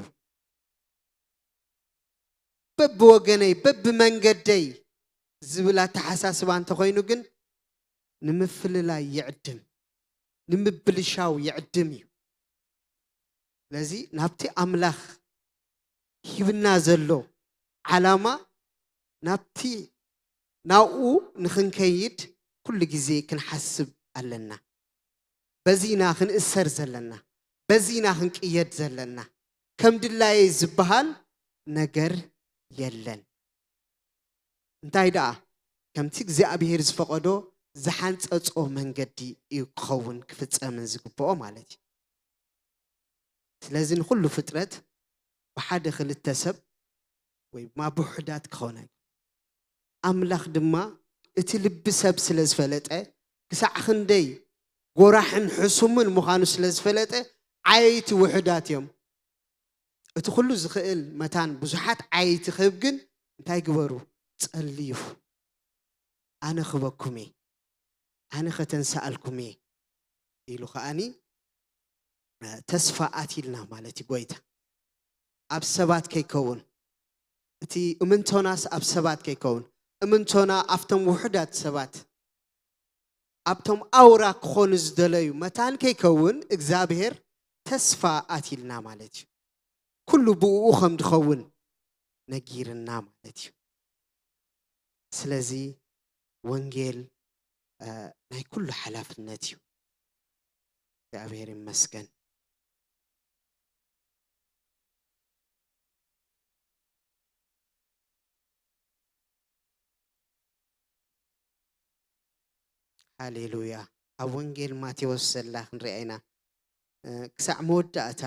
በብወገነይ በብመንገደይ ዝብል ኣተሓሳስባ እንተኾይኑ ግን ንምፍልላይ ይዕድም፣ ንምብልሻው ይዕድም እዩ። ስለዚ ናብቲ ኣምላኽ ሂብና ዘሎ ዓላማ፣ ናብቲ ናብኡ ንኽንከይድ ኩሉ ግዜ ክንሓስብ ኣለና። በዚ ኢና ክንእሰር ዘለና፣ በዚ ኢና ክንቅየድ ዘለና። ከም ድላየይ ዝበሃል ነገር የለን። እንታይ ደኣ፣ ከምቲ እግዚኣብሔር ዝፈቐዶ ዝሓንጸጾ መንገዲ እዩ ክኸውን ክፍጸምን ዝግብኦ ማለት እዩ። ስለዚ ንኹሉ ፍጥረት ብሓደ ክልተ ሰብ ወይ ድማ ብውሑዳት ክኾነ፣ ኣምላኽ ድማ እቲ ልቢ ሰብ ስለ ዝፈለጠ፣ ክሳዕ ክንደይ ጎራሕን ሕሱምን ምዃኑ ስለ ዝፈለጠ፣ ዓየይቲ ውሑዳት እዮም። እቲ ኩሉ ዝኽእል መታን ብዙሓት ዓየይቲ ክህብ ግን እንታይ ግበሩ? ጸልዩ። ኣነ ክበኩም እየ፣ ኣነ ከተንስኣልኩም እየ ኢሉ ከኣኒ፣ እ፣ ተስፋ ኣትይልና ማለት እዩ ጎይታ። ኣብ ሰባት ከይከውን፣ እቲ እምንቶናስ ኣብ ሰባት ከይከውን፣ እምንቶና ኣብቶም ውሑዳት ሰባት፣ ኣብቶም ኣውራ ክኾኑ ዝደለዩ መታን ከይከውን እግዚኣብሔር ተስፋ ኣትይልና ማለት እዩ። ኩሉ ብእኡ ከም ዝኸውን ነጊርና ማለት እዩ። ስለዚ ወንጌል፣ እ፣ ናይ ኩሉ ሓላፍነት እዩ። እግዚኣብሔር ይመስገን። ሃሌሉያ። ኣብ ወንጌል ማቴዎስ ዘላ ክንሪኣ ኢና። እ፣ ክሳዕ መወዳእታ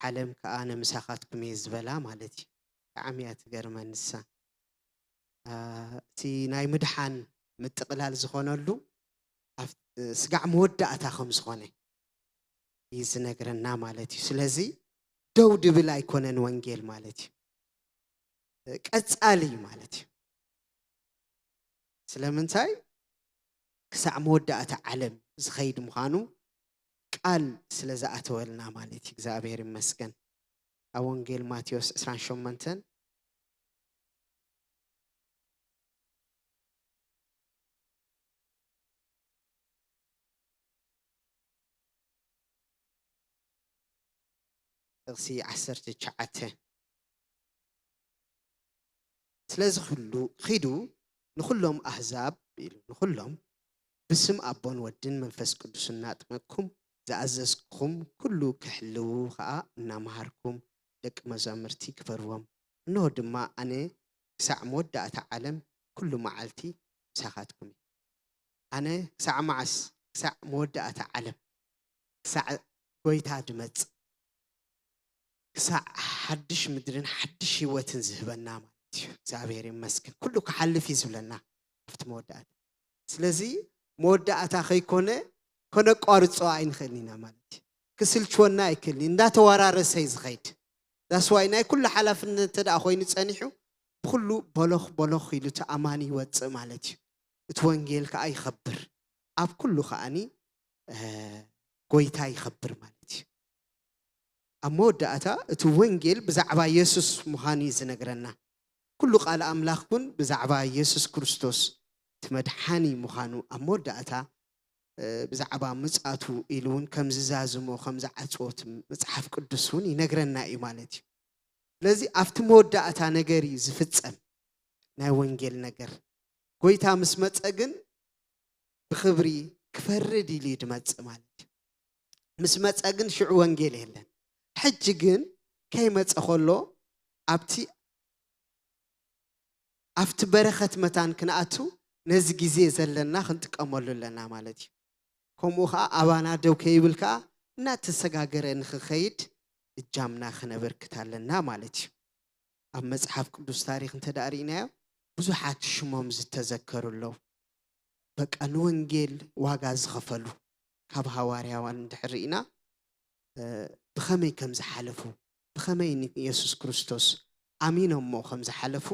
ዓለም ከኣ ኣነ ምሳኻትኩም እየ ዝበላ ማለት እዩ። ብጣዕሚ እያ ትገርመኒ ንሳ። እ፣ እቲ ናይ ምድሓን ምጥቕላል ዝኾነሉ ኣብ፣ እ፣ ስጋዕ መወዳእታ ከም ዝኾነ እዩ ዝነግረና ማለት እዩ። ስለዚ ደው ድብል ኣይኮነን ወንጌል ማለት እዩ። እ፣ ቀጻሊ እዩ ማለት እዩ። ስለምንታይ? ክሳዕ መወዳእታ ዓለም ዝኸይድ ምዃኑ ቃል ስለ ዝኣተወልና ማለት እዩ። እግዚኣብሔር ይመስገን። ኣብ ወንጌል ማቴዎስ ዕስራን ሸሞንተን ጥቕሲ ዓሰርተ ትሽዓተ። ስለዚ ኩሉ ኺዱ ንኹሎም ኣህዛብ ኢሉ፣ ንኹሎም ብስም ኣቦን ወድን መንፈስ ቅዱስን እናጥመቅኩም ዝኣዘዝኩኹም ኩሉ ክሕልዉ ኸኣ እናመሃርኩም ደቂ መዛሙርቲ ግበርዎም። እንሆ ድማ ኣነ ክሳዕ መወዳእታ ዓለም ኩሉ መዓልቲ ምሳኻትኩም እየ። ኣነ ክሳዕ መዓስ? ክሳዕ መወዳእታ ዓለም፣ ክሳዕ ጎይታ ድመጽእ፣ ክሳዕ ሓድሽ ምድርን ሓድሽ ህይወትን ዝህበና ማለት እዩ። እግዚኣብሔር ይመስገን። ኩሉ ክሓልፍ እዩ ዝብለና ኣብቲ መወዳእታ። ስለዚ መወዳእታ ከይኮነ ከነቋርጾ ኣይንኽእልን ኢና ማለት እዩ። ክስልችወና ኣይክእልን እዩ። እንዳተወራረሰ እዩ ዝኸይድ። ዳስዋይ ናይ ኩሉ ሓላፍነት እንተ ደኣ ኮይኑ ጸኒሑ፣ ብኹሉ በሎኽ በሎኽ ኢሉ እቲ ኣማኒ ይወጽእ ማለት እዩ። እቲ ወንጌል ከኣ ይኸብር። ኣብ ኩሉ ከኣኒ፣ እ፣ ጎይታ ይኸብር ማለት እዩ። ኣብ መወዳእታ እቲ ወንጌል ብዛዕባ የሱስ ምዃኑ እዩ ዝነግረና። ኩሉ ቃል ኣምላኽ እውን ብዛዕባ የሱስ ክርስቶስ እቲ መድሓኒ ምዃኑ ኣብ መወዳእታ፣ እ፣ ብዛዕባ ምጽኣቱ ኢሉ እውን ከም ዝዛዝሞ፣ ከም ዝዓጽዎ እቲ መጽሓፍ ቅዱስ እውን ይነግረና እዩ ማለት እዩ። ስለዚ ኣብቲ መወዳእታ ነገር እዩ ዝፍጸም ናይ ወንጌል ነገር። ጎይታ ምስ መጸ ግን ብኽብሪ ክፈርድ ኢሉ እዩ ዝመጽእ ማለት እዩ። ምስ መጸ ግን ሽዑ ወንጌል የለን። ሕጂ ግን ከይመጸ ከሎ ኣብቲ፣ ኣብቲ በረኸት መታን ክንኣቱ ነዚ ግዜ ዘለና ክንጥቀመሉ ኣለና ማለት እዩ። ከምኡ ኸዓ ኣባና ደው ከይብል ከኣ እናተሰጋገረ ንኽኸይድ እጃምና ክነበርክት ኣለና ማለት እዩ። ኣብ መጽሓፍ ቅዱስ ታሪኽ እንተ ደኣ ርኢናዮ፣ ብዙሓት ሽሞም ዝተዘከሩ ኣለዉ። በቃ ንወንጌል ዋጋ ዝኸፈሉ ካብ ሃዋርያዋን እንድሕር ርኢና፣ እ፣ ብኸመይ ከም ዝሓለፉ፣ ብኸመይ ንየሱስ ክርስቶስ ኣሚኖሞ ከም ዝሓለፉ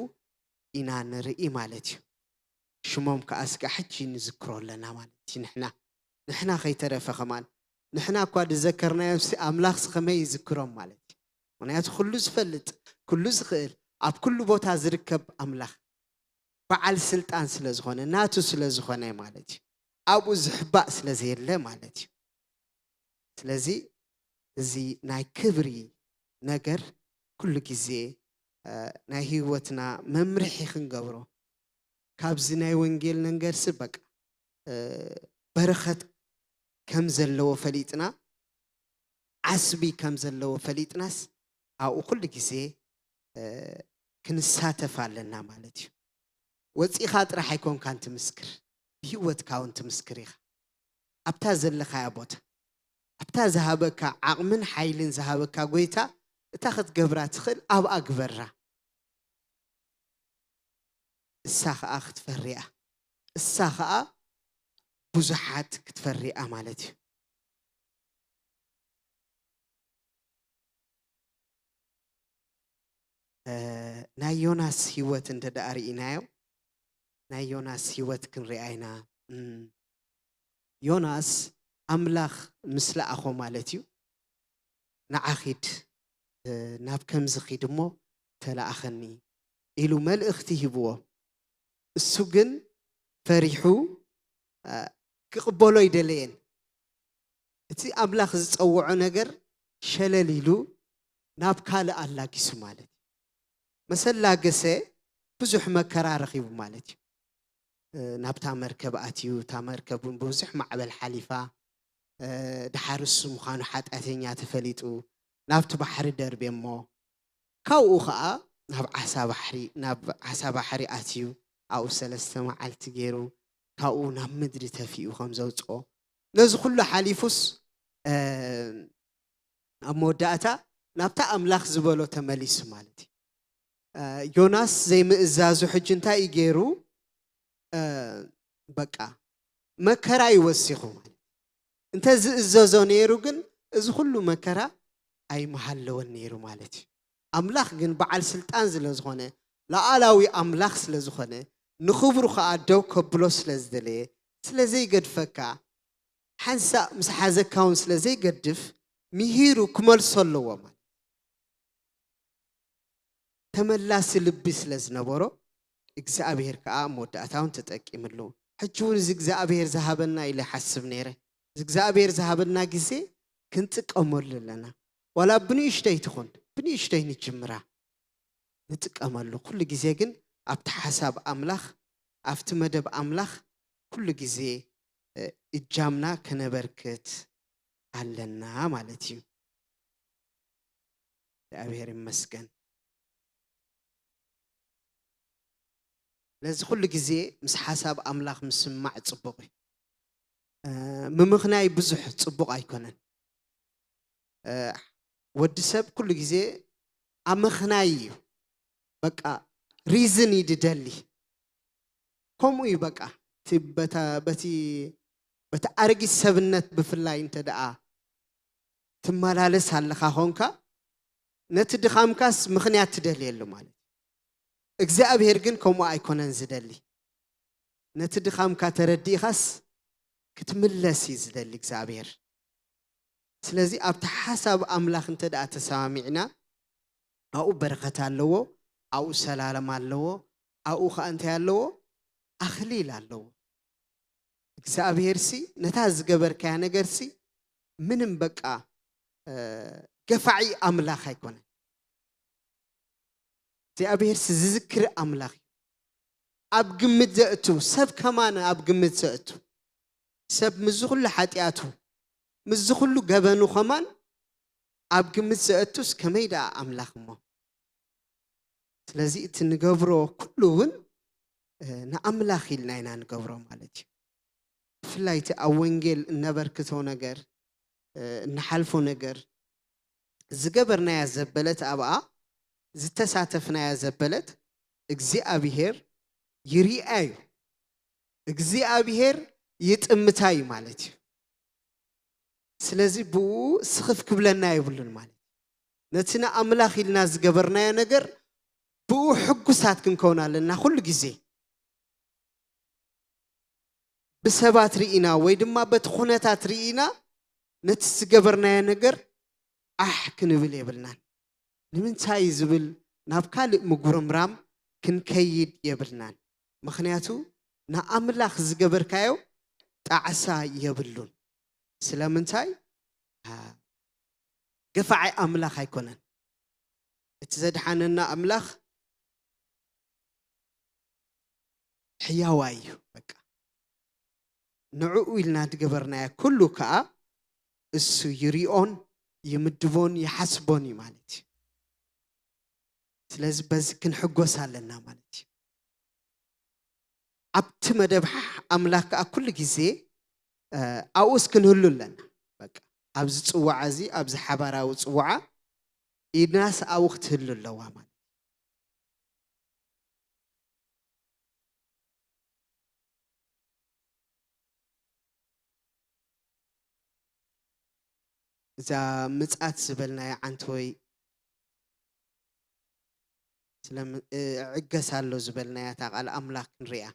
ኢና ንርኢ ማለት እዩ። ሽሞም ከኣ ስጋ ሕጂ ንዝክሮ ኣለና ማለት እዩ። ንሕና፣ ንሕና ከይተረፈ ከማን፣ ንሕና እኳ ዝዘከርናዮምሲ ኣምላኽሲ ከመይ ይዝክሮም ማለት እዩ። ምኽንያቱ ኩሉ ዝፈልጥ፣ ኩሉ ዝኽእል፣ ኣብ ኩሉ ቦታ ዝርከብ ኣምላኽ በዓል ስልጣን ስለ ዝኾነ፣ ናቱ ስለ ዝኾነ ማለት እዩ። ኣብኡ ዝሕባእ ስለ ዘየለ ማለት እዩ። ስለዚ እዚ ናይ ክብሪ ነገር ኩሉ ግዜ፣ እ፣ ናይ ህይወትና መምርሒ ክንገብሮ፣ ካብዚ ናይ ወንጌል ነገርሲ በቃ፣ እ፣ በረኸት ከም ዘለዎ ፈሊጥና፣ ዓስቢ ከም ዘለዎ ፈሊጥናስ ኣብኡ ኩሉ ግዜ፣ እ፣ ክንሳተፍ ኣለና ማለት እዩ። ወጺኻ ጥራሕ ኣይኮንካን ትምስክር፣ ብህይወትካ እውን ትምስክር ኢኻ። ኣብታ ዘለኻያ ቦታ፣ ኣብታ ዝሃበካ ዓቕምን ሓይልን ዝሃበካ ጎይታ፣ እታ ክትገብራ ትኽእል ኣብኣ ግበራ። እሳ ኸኣ ክትፈሪ እያ። እሳ ኸኣ ብዙሓት ክትፈሪ እያ ማለት እዩ። እ፣ ናይ ዮናስ ህይወት እንተ ደኣ ርኢናዮ፣ ናይ ዮናስ ህይወት ክንሪኣ ኢና። እም፣ ዮናስ ኣምላኽ ምስ ለኣኾ ማለት እዩ። "ንዓ ኺድ፣ እ፣ ናብ ከምዚ ኺድ እሞ ተለኣኸኒ" ኢሉ መልእኽቲ ሂብዎ። እሱ ግን ፈሪሑ፣ እ፣ ክቕበሎ ኣይደለየን። እቲ ኣምላኽ ዝጸውዖ ነገር ሸለል ኢሉ ናብ ካልእ ኣላጊሱ ማለት እዩ። መሰላገሰ ብዙሕ መከራ ረኺቡ ማለት እዩ። እ፣ ናብታ መርከብ ኣትዩ፣ እታ መርከብ እውን ብብዙሕ ማዕበል ሓሊፋ፣ እ፣ ደሓር እሱ ምዃኑ ሓጢኣተኛ ተፈሊጡ፣ ናብቲ ባሕሪ ደርብየ እሞ፣ ካብኡ ኸኣ ናብ ዓሳ ባሕሪ፣ ናብ ዓሳ ባሕሪ ኣትዩ፣ ኣብኡ ሰለስተ መዓልቲ ገይሩ፣ ካብኡ ናብ ምድሪ ተፊኡ ከም ዘውጽኦ፣ ነዚ ኩሉ ሓሊፉስ፣ እ፣ ኣብ መወዳእታ ናብታ ኣምላኽ ዝበሎ ተመሊሱ ማለት እዩ። እ፣ ዮናስ ዘይምእዛዙ ሕጂ እንታይ እዩ ገይሩ? እ፣ በቃ መከራ እዩ ወሲኹ ማለት። እንተ ዝእዘዞ ነይሩ ግን እዚ ኩሉ መከራ ኣይምሃለወን ነይሩ ማለት እዩ። ኣምላኽ ግን በዓል ስልጣን ስለ ዝኾነ፣ ለኣላዊ ኣምላኽ ስለ ዝኾነ፣ ንኽብሩ ኸኣ ደው ከብሎ ስለ ዝደለየ፣ ስለ ዘይገድፈካ፣ ሓንሳእ ምስ ሓዘካ እውን ስለ ዘይገድፍ፣ ምሂሩ ክመልሶ ኣለዎ ማለት። ተመላሲ ልቢ ስለ ዝነበሮ፣ እግዚኣብሄር ከኣ ኣብ መወዳእታ እውን ተጠቂምሉ። ሕጂ እውን እዚ እግዚኣብሄር ዝሃበና ኢለ ይሓስብ ነይረ። እዚ እግዚኣብሄር ዝሃበና ግዜ ክንጥቀመሉ ኣለና። ዋላ ብንእሽተይ ትኹን፣ ብንእሽተይ ንጅምራ፣ ንጥቀመሉ። ኩሉ ግዜ ግን ኣብቲ ሓሳብ ኣምላኽ፣ ኣብቲ መደብ ኣምላኽ ኩሉ ግዜ፣ እ፣ እጃምና ከነበርክት ኣለና ማለት እዩ። እግዚኣብሔር ይመስገን። ስለዚ ኩሉ ግዜ ምስ ሓሳብ ኣምላኽ ምስማዕ ጽቡቕ እዩ። እ፣ ምምኽናይ ብዙሕ ጽቡቕ ኣይኮነን። እ፣ ወዲ ሰብ ኩሉ ግዜ ኣመኽናይ እዩ። በቃ ሪዝን እዩ ድደሊ። ከምኡ እዩ በቃ። እቲ በታ-፣ በቲ፣ በቲ ኣረጊት ሰብነት ብፍላይ እንተ ደኣ ትመላለስ ኣለኻ ኾንካ፣ ነቲ ድኻምካስ ምኽንያት ትደልየሉ ማለት እዩ። እግዚኣብሔር ግን ከምኡ ኣይኮነን ዝደሊ። ነቲ ድኻምካ ተረዲእኻስ ክትምለስ እዩ ዝደሊ እግዚኣብሔር። ስለዚ ኣብቲ ሓሳብ ኣምላኽ እንተ ደኣ ተሰማሚዕና፣ ኣብኡ በረኸት ኣለዎ፣ ኣብኡ ሰላም ኣለዎ፣ ኣብኡ ኸኣ እንታይ ኣለዎ? ኣኽሊል ኣለዎ። እግዚኣብሔርሲ ነታ ዝገበርካያ ነገርሲ ምንም በቃ፣ እ፣ ገፋዒ ኣምላኽ ኣይኮነን። እግዚኣብሔርሲ ዝዝክር ኣምላኽ እዩ። ኣብ ግምት ዘእቱ፣ ሰብ ከማን ኣብ ግምት ዘእቱ፣ ሰብ ምስዚ ኩሉ ሓጢኣቱ፣ ምስዚ ኩሉ ገበኑ ከማን ኣብ ግምት ዘእቱስ ከመይ ደኣ ኣምላኽ እሞ? ስለዚ እቲ ንገብሮ ኩሉ እውን፣ እ፣ ንኣምላኽ ኢልና ኢና ንገብሮ ማለት እዩ። ብፍላይ እቲ ኣብ ወንጌል እነበርክቶ ነገር፣ እ፣ እንሓልፎ ነገር፣ ዝገበርናያ ዘበለት ኣብኣ፣ ዝተሳተፍናያ ዘበለት እግዚኣብሔር ይርኣ እዩ። እግዚኣብሔር ይጥምታ እዩ ማለት እዩ። ስለዚ ብኡ ስኽፍ ክብለና የብሉን ማለት እዩ። ነቲ ንኣምላኽ ኢልና ዝገበርናዮ ነገር ብኡ ሕጉሳት ክንከውን ኣለና። ኩሉ ግዜ ብሰባት ርኢና ወይ ድማ በቲ ኩነታት ርኢና ነቲ ዝገበርናዮ ነገር ኣሕ ክንብል የብልናን። ንምንታይ ዝብል ናብ ካልእ ምጉርምራም ክንከይድ የብልናን። ምኽንያቱ ንኣምላኽ ዝገበርካዮ ጣዕሳ የብሉን። ስለምንታይ? አ፣ ገፋዒ ኣምላኽ ኣይኮነን። እቲ ዘድሓነና ኣምላኽ ሕያዋይ እዩ። በቃ ንዕኡ ኢልና ዝገበርናዮ ኩሉ ከኣ እሱ ይሪኦን ይምድቦን ይሓስቦን እዩ ማለት እዩ። ስለዚ በዚ ክንሕጎስ ኣለና ማለት እዩ። ኣብቲ መደብ ኣምላኽ ከኣ ኩሉ ግዜ፣ እ፣ ኣብኡስ ክንህሉ ኣለና። በቃ ኣብዚ ጽዋዓ እዚ፣ ኣብዚ ሓባራዊ ጽዋዓ ኢድናስ ኣብኡ ክትህሉ ኣለዋ ማለት እዩ። እዛ ምጽኣት ዝበልናያ ዓንተወይ ስለ ም-፣ እ፣ እዕገስ ኣሎ ዝበልናያ እታ ቃል ኣምላኽ ክንሪኣ።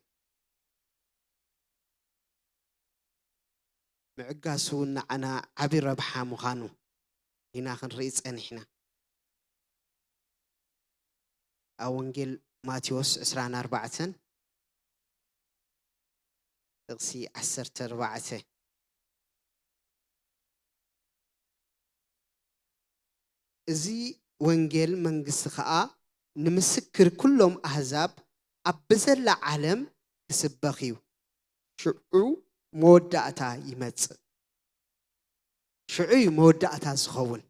ምዕጋሱ ንዓና ዓቢ ረብሓ ምዃኑ ኢና ክንርኢ ጸኒሕና። ኣብ ወንጌል ማቴዎስ ዕስራን ኣርባዕተን ጥቕሲ ዓሰርተ ኣርባዕተ። እዚ ወንጌል መንግስቲ ኸኣ ንምስክር ኩሎም ኣህዛብ ኣብ ብዘላ ዓለም ክስበኽ እዩ። ሽዑ መወዳእታ ይመጽእ። ሽዑ እዩ መወዳእታ ዝኸውን።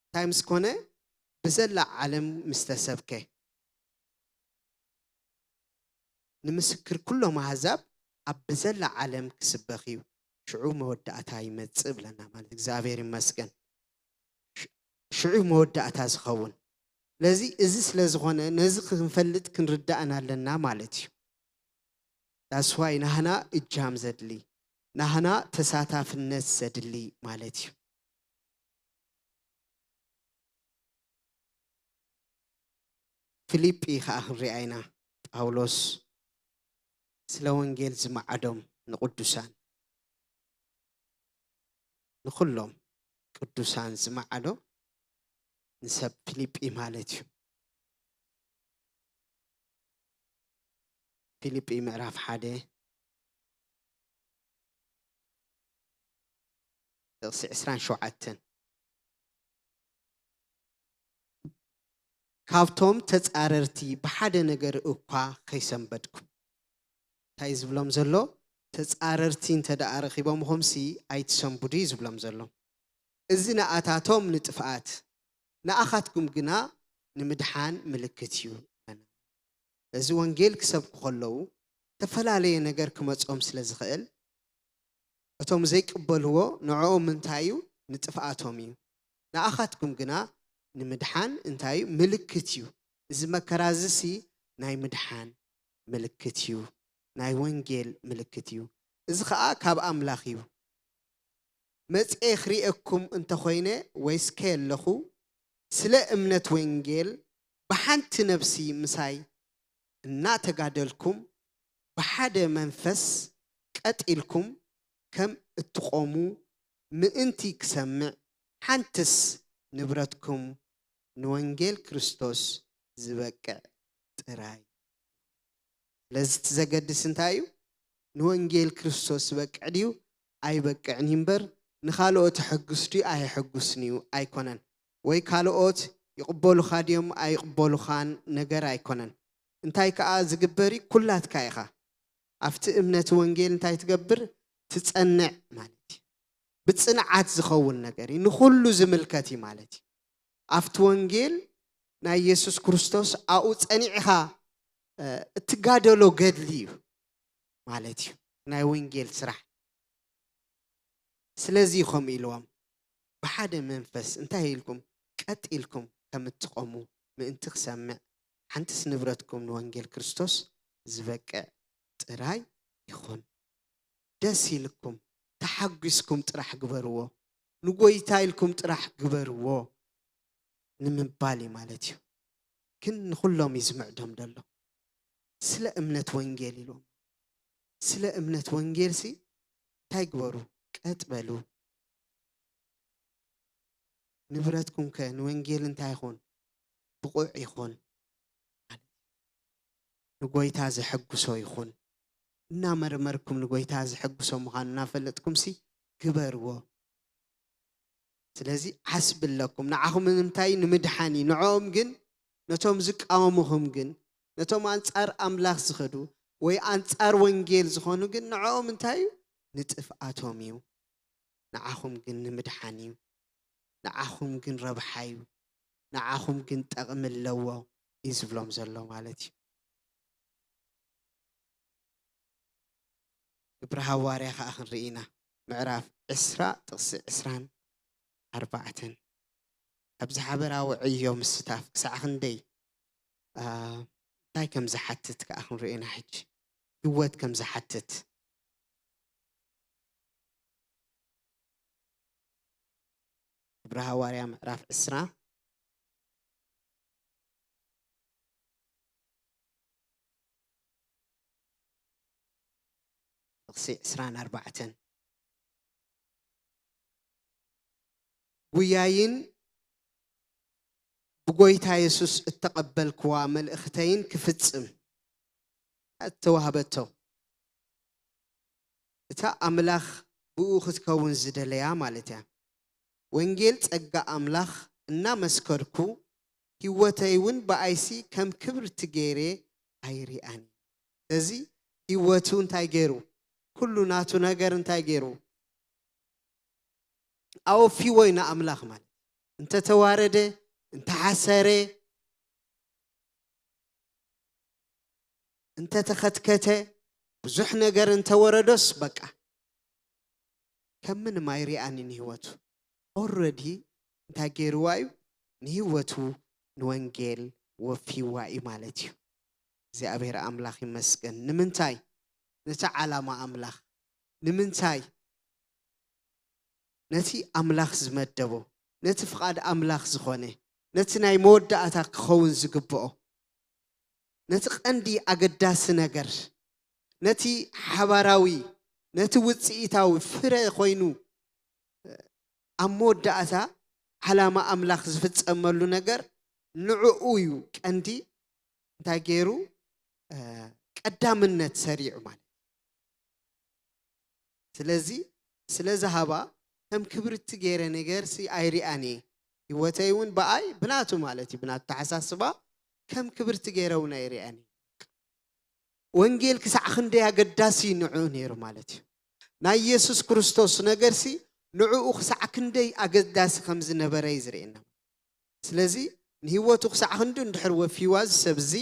እንታይ ምስ ኮነ? ብዘላ ዓለም ምስ ተሰብከ። ንምስክር ኩሎም ኣህዛብ ኣብ ብዘላ ዓለም ክስበኽ እዩ። ሽዑ መወዳእታ ይመጽእ ብለና ማለት እግዚኣብሔር ይመስገን። ሽ-፣ ሽዑ መወዳእታ ዝኸውን። ስለዚ እዚ ስለ ዝኾነ ነዚ ክንፈልጥ ክንርዳእን ኣለና ማለት እዩ። That's why ናህና እጃም ዘድሊ፣ ናህና ተሳታፍነት ዘድሊ ማለት እዩ። ፊልጲ ኸኣ ክንሪኣ ኢና። ጳውሎስ ስለ ወንጌል ዝመዓዶም ንቅዱሳን፣ ንኹሎም ቅዱሳን ዝመዓዶ ንሰብ ፊልጲ ማለት እዩ። ፊልጲ ምዕራፍ ሓደ ጥቕሲ ዕስራን ሸውዓተን። ካብቶም ተጻረርቲ ብሓደ ነገር እኳ ከይሰንበድኩም። እንታይ ዝብሎም ዘሎ? ተጻረርቲ እንተ ደኣ ረኺቦምኹምሲ ኣይትሰንብዱ እዩ ዝብሎም ዘሎ። እዚ ንኣታቶም ንጥፍኣት፣ ንኣኻትኩም ግና ንምድሓን ምልክት እዩ። እዚ ወንጌል ክሰብኩ ከለዉ እተፈላለየ ነገር ክመጾም ስለ ዝኽእል፣ እቶም ዘይቅበልዎ ንዕኦም እንታይ እዩ? ንጥፍኣቶም እዩ። ንኣኻትኩም ግና ንምድሓን እንታይ እዩ? ምልክት እዩ። እዚ መከራ እዚሲ ናይ ምድሓን ምልክት እዩ። ናይ ወንጌል ምልክት እዩ። እዚ ኸኣ ካብ ኣምላኽ እዩ። መጺኤ ክርእየኩም እንተኾይነ ወይስ ከየለኹ፣ ስለ እምነት ወንጌል ብሓንቲ ነፍሲ ምሳይ እናተጋደልኩም፣ ብሓደ መንፈስ ቀጥ ኢልኩም ከም እትቖሙ ምእንቲ ክሰምዕ፣ ሓንትስ ንብረትኩም ንወንጌል ክርስቶስ ዝበቅዕ ጥራይ። ስለዚ እቲ ዘገድስ እንታይ እዩ? ንወንጌል ክርስቶስ ዝበቅዕ ድዩ ኣይበቅዕን እዩ እምበር፣ ንኻልኦት የሐጉስ ድዩ ኣየሐጉስን እዩ ኣይኮነን። ወይ ካልኦት ይቕበሉኻ ድዮም ኣይቕበሉኻን ነገር ኣይኮነን። እንታይ ከኣ ዝግበር እዩ? ኩላትካ ኢኻ። ኣብቲ እምነት ወንጌል እንታይ ትገብር? ትጸንዕ ማለት እዩ። ብጽንዓት ዝኸውን ነገር እዩ። ንኹሉ ዝምልከት እዩ ማለት እዩ። ኣብቲ ወንጌል ናይ የሱስ ክርስቶስ ኣብኡ ጸኒዕኻ፣ እ፣ እትጋደሎ ገድሊ እዩ ማለት እዩ ናይ ወንጌል ስራሕ። ስለዚ እዩ ከምኡ ኢልዎም፣ ብሓደ መንፈስ እንታይ ኢልኩም? ቀጥ ኢልኩም ከም እትቆሙ ምእንቲ ክሰምዕ፣ ሓንትስ ንብረትኩም ንወንጌል ክርስቶስ ዝበቅዕ ጥራይ ይኹን። ደስ ኢልኩም ተሓጒስኩም ጥራሕ ግበርዎ፣ ንጎይታ ኢልኩም ጥራሕ ግበርዎ ንምባል እዩ ማለት እዩ። ግን ንኹሎም እዩ ዝምዕዶም ዘሎ። ስለ እምነት ወንጌል ኢልዎም። ስለ እምነት ወንጌል ሲ እንታይ ግበሩ? ቀጥ በሉ። ንብረትኩም ከ ንወንጌል እንታይ ይኹን? ብቑዕ ይኹን ማለት እዩ። ንጎይታ ዘሐጉሶ ይኹን። እናመርመርኩም ንጎይታ ዘሐጉሶ ምዃኑ እናፈለጥኩም ሲ ግበርዎ። ስለዚ ዓስቢ ኣለኩም። ንዓኹም ንምንታይ? ንምድሓን እዩ። ንዕኦም ግን፣ ነቶም ዝቃወሙኹም ግን፣ ነቶም ኣንጻር ኣምላኽ ዝኸዱ ወይ ኣንጻር ወንጌል ዝኾኑ ግን፣ ንዕኦም እንታይ እዩ? ንጥፍኣቶም እዩ። ንዓኹም ግን ንምድሓን እዩ። ንዓኹም ግን ረብሓ እዩ። ንዓኹም ግን ጠቕሚ ኣለዎ እዩ ዝብሎም ዘሎ ማለት እዩ። ግብሪ ሃዋርያ ከኣ ክንርኢ ኢና። ምዕራፍ ዕስራ ጥቕሲ ዕስራን ኣርባዕተን። ኣብዚ ሓበራዊ ዕዮ ምስታፍ ክሳዕ ክንደይ፣ ኣ፣ እንታይ ከም ዝሓትት ከኣ ክንርኢ ኢና ሕጂ። ህይወት ከም ዝሓትት። ግብሪ ሃዋርያ ምዕራፍ ዕስራ ጥቕሲ ዕስራን ኣርባዕተን። ጉያይን ብጎይታ የሱስ እተቐበልክዋ መልእኽተይን ክፍጽም እተዋህበቶ፣ እታ ኣምላኽ ብኡ ክትከውን ዝደለያ ማለት እያ። ወንጌል ጸጋ ኣምላኽ እናመስከርኩ፣ ህይወተይ እውን ብኣይሲ ከም ክብርቲ ገይረ ኣይሪኣን። ስለዚ ህይወቱ እንታይ ገይሩ? ኩሉ ናቱ ነገር እንታይ ገይሩ? ኣወፊዎ እዩ ንኣምላኽ ማለት። እንተተዋረደ፣ እንተሓሰረ፣ እንተተኸትከተ፣ ብዙሕ ነገር እንተወረዶስ በቃ ከም ምንም ኣይሪኣንን ህይወቱ። ኦልረዲ እንታይ ገይርዋ እዩ? ንህይወቱ ንወንጌል ወፊዋ እዩ ማለት እዩ። እግዚኣብሔር ኣምላኽ ይመስገን። ንምንታይ? ነቲ ዓላማ ኣምላኽ። ንምንታይ? ነቲ ኣምላኽ ዝመደቦ፣ ነቲ ፍቓድ ኣምላኽ ዝኾነ፣ ነቲ ናይ መወዳእታ ክኸውን ዝግብኦ፣ ነቲ ቀንዲ ኣገዳሲ ነገር፣ ነቲ ሓባራዊ፣ ነቲ ውጽኢታዊ ፍረ ኮይኑ ኣብ መወዳእታ ዓላማ ኣምላኽ ዝፍጸመሉ ነገር ንዕኡ እዩ ቀንዲ እንታይ ገይሩ፣ እ፣ ቀዳምነት ሰሪዑ ማለት። ስለዚ ስለ ዝሃባ ከም ክብርቲ ገይረ ነገርሲ ኣይሪኣን እየ። ህይወተይ እውን ብኣይ ብናቱ ማለት እዩ፣ ብናቱ ተሓሳስባ ከም ክብርቲ ገይረ እውን ኣይሪኣን እየ። ወንጌል ክሳዕ ክንደይ ኣገዳሲ ንዕኡ ነይሩ ማለት እዩ። ናይ የሱስ ክርስቶስ ነገርሲ ንዕኡ ክሳዕ ክንደይ ኣገዳሲ ከም ዝነበረ እዩ ዝርእየና። ስለዚ ንህይወቱ ክሳዕ ክንዲ እንድሕር ወፊዋ እዚ ሰብ እዚ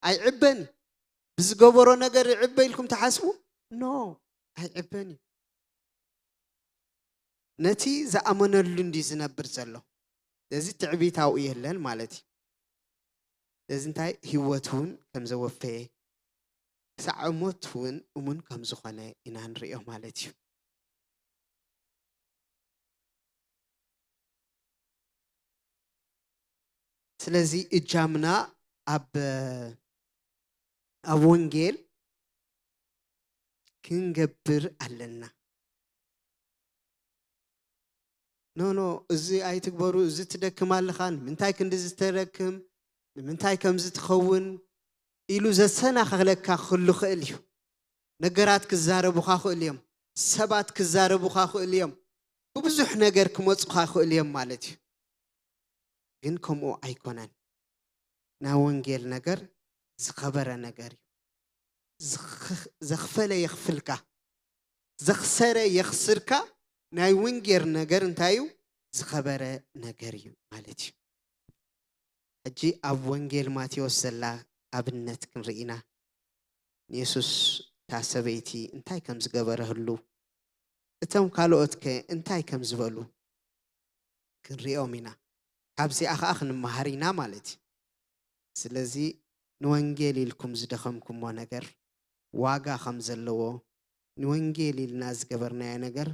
ኣይዕበን እዩ። ብዝገበሮ ነገር ይዕበ ኢልኩም ትሓስቡ? ኖ፣ ኣይዕበን እዩ። ነቲ ዝኣመነሉ እንዲ ዝነብር ዘሎ። ስለዚ ትዕቢታዊ የለን ማለት እዩ። ስለዚ እንታይ ህይወት እውን ከም ዘወፈየ፣ ክሳዕ ሞት እውን እሙን ከም ዝኾነ ኢና ንርእዮ ማለት እዩ። ስለዚ እጃምና ኣብ፣ ኣብ ወንጌል ክንገብር ኣለና። ኖ፣ ኖ፣ እዚ ኣይትግበሩ፣ እዚ ትደክም ኣለኻ፣ ንምንታይ ክንዲ ዝተደክም፣ ንምንታይ ከምዚ ትኸውን ኢሉ ዘሰናኸለካ ክህሉ ክእል እዩ። ነገራት ክዛረቡኻ ክእል እዮም። ሰባት ክዛረቡኻ ክእል እዮም። ብብዙሕ ነገር ክመጹኻ ክእል እዮም ማለት እዩ። ግን ከምኡ ኣይኮነን። ናይ ወንጌል ነገር ዝኸበረ ነገር እዩ። ዝኽ-፣ ዘኽፈለ የኽፍልካ፣ ዘኽሰረ የኽስርካ። ናይ ወንጌል ነገር እንታይ እዩ? ዝኸበረ ነገር እዩ ማለት እዩ። ሕጂ ኣብ ወንጌል ማቴዎስ ዘላ ኣብነት ክንርኢ ኢና። ንየሱስ እታ ሰበይቲ እንታይ ከም ዝገበረህሉ፣ እቶም ካልኦት ከ እንታይ ከም ዝበሉ ክንሪኦም ኢና። ካብዚኣ ኸዓ ክንመሃር ኢና ማለት እዩ። ስለዚ ንወንጌል ኢልኩም ዝደኸምኩሞ ነገር ዋጋ ከም ዘለዎ ንወንጌል ኢልና ዝገበርናዮ ነገር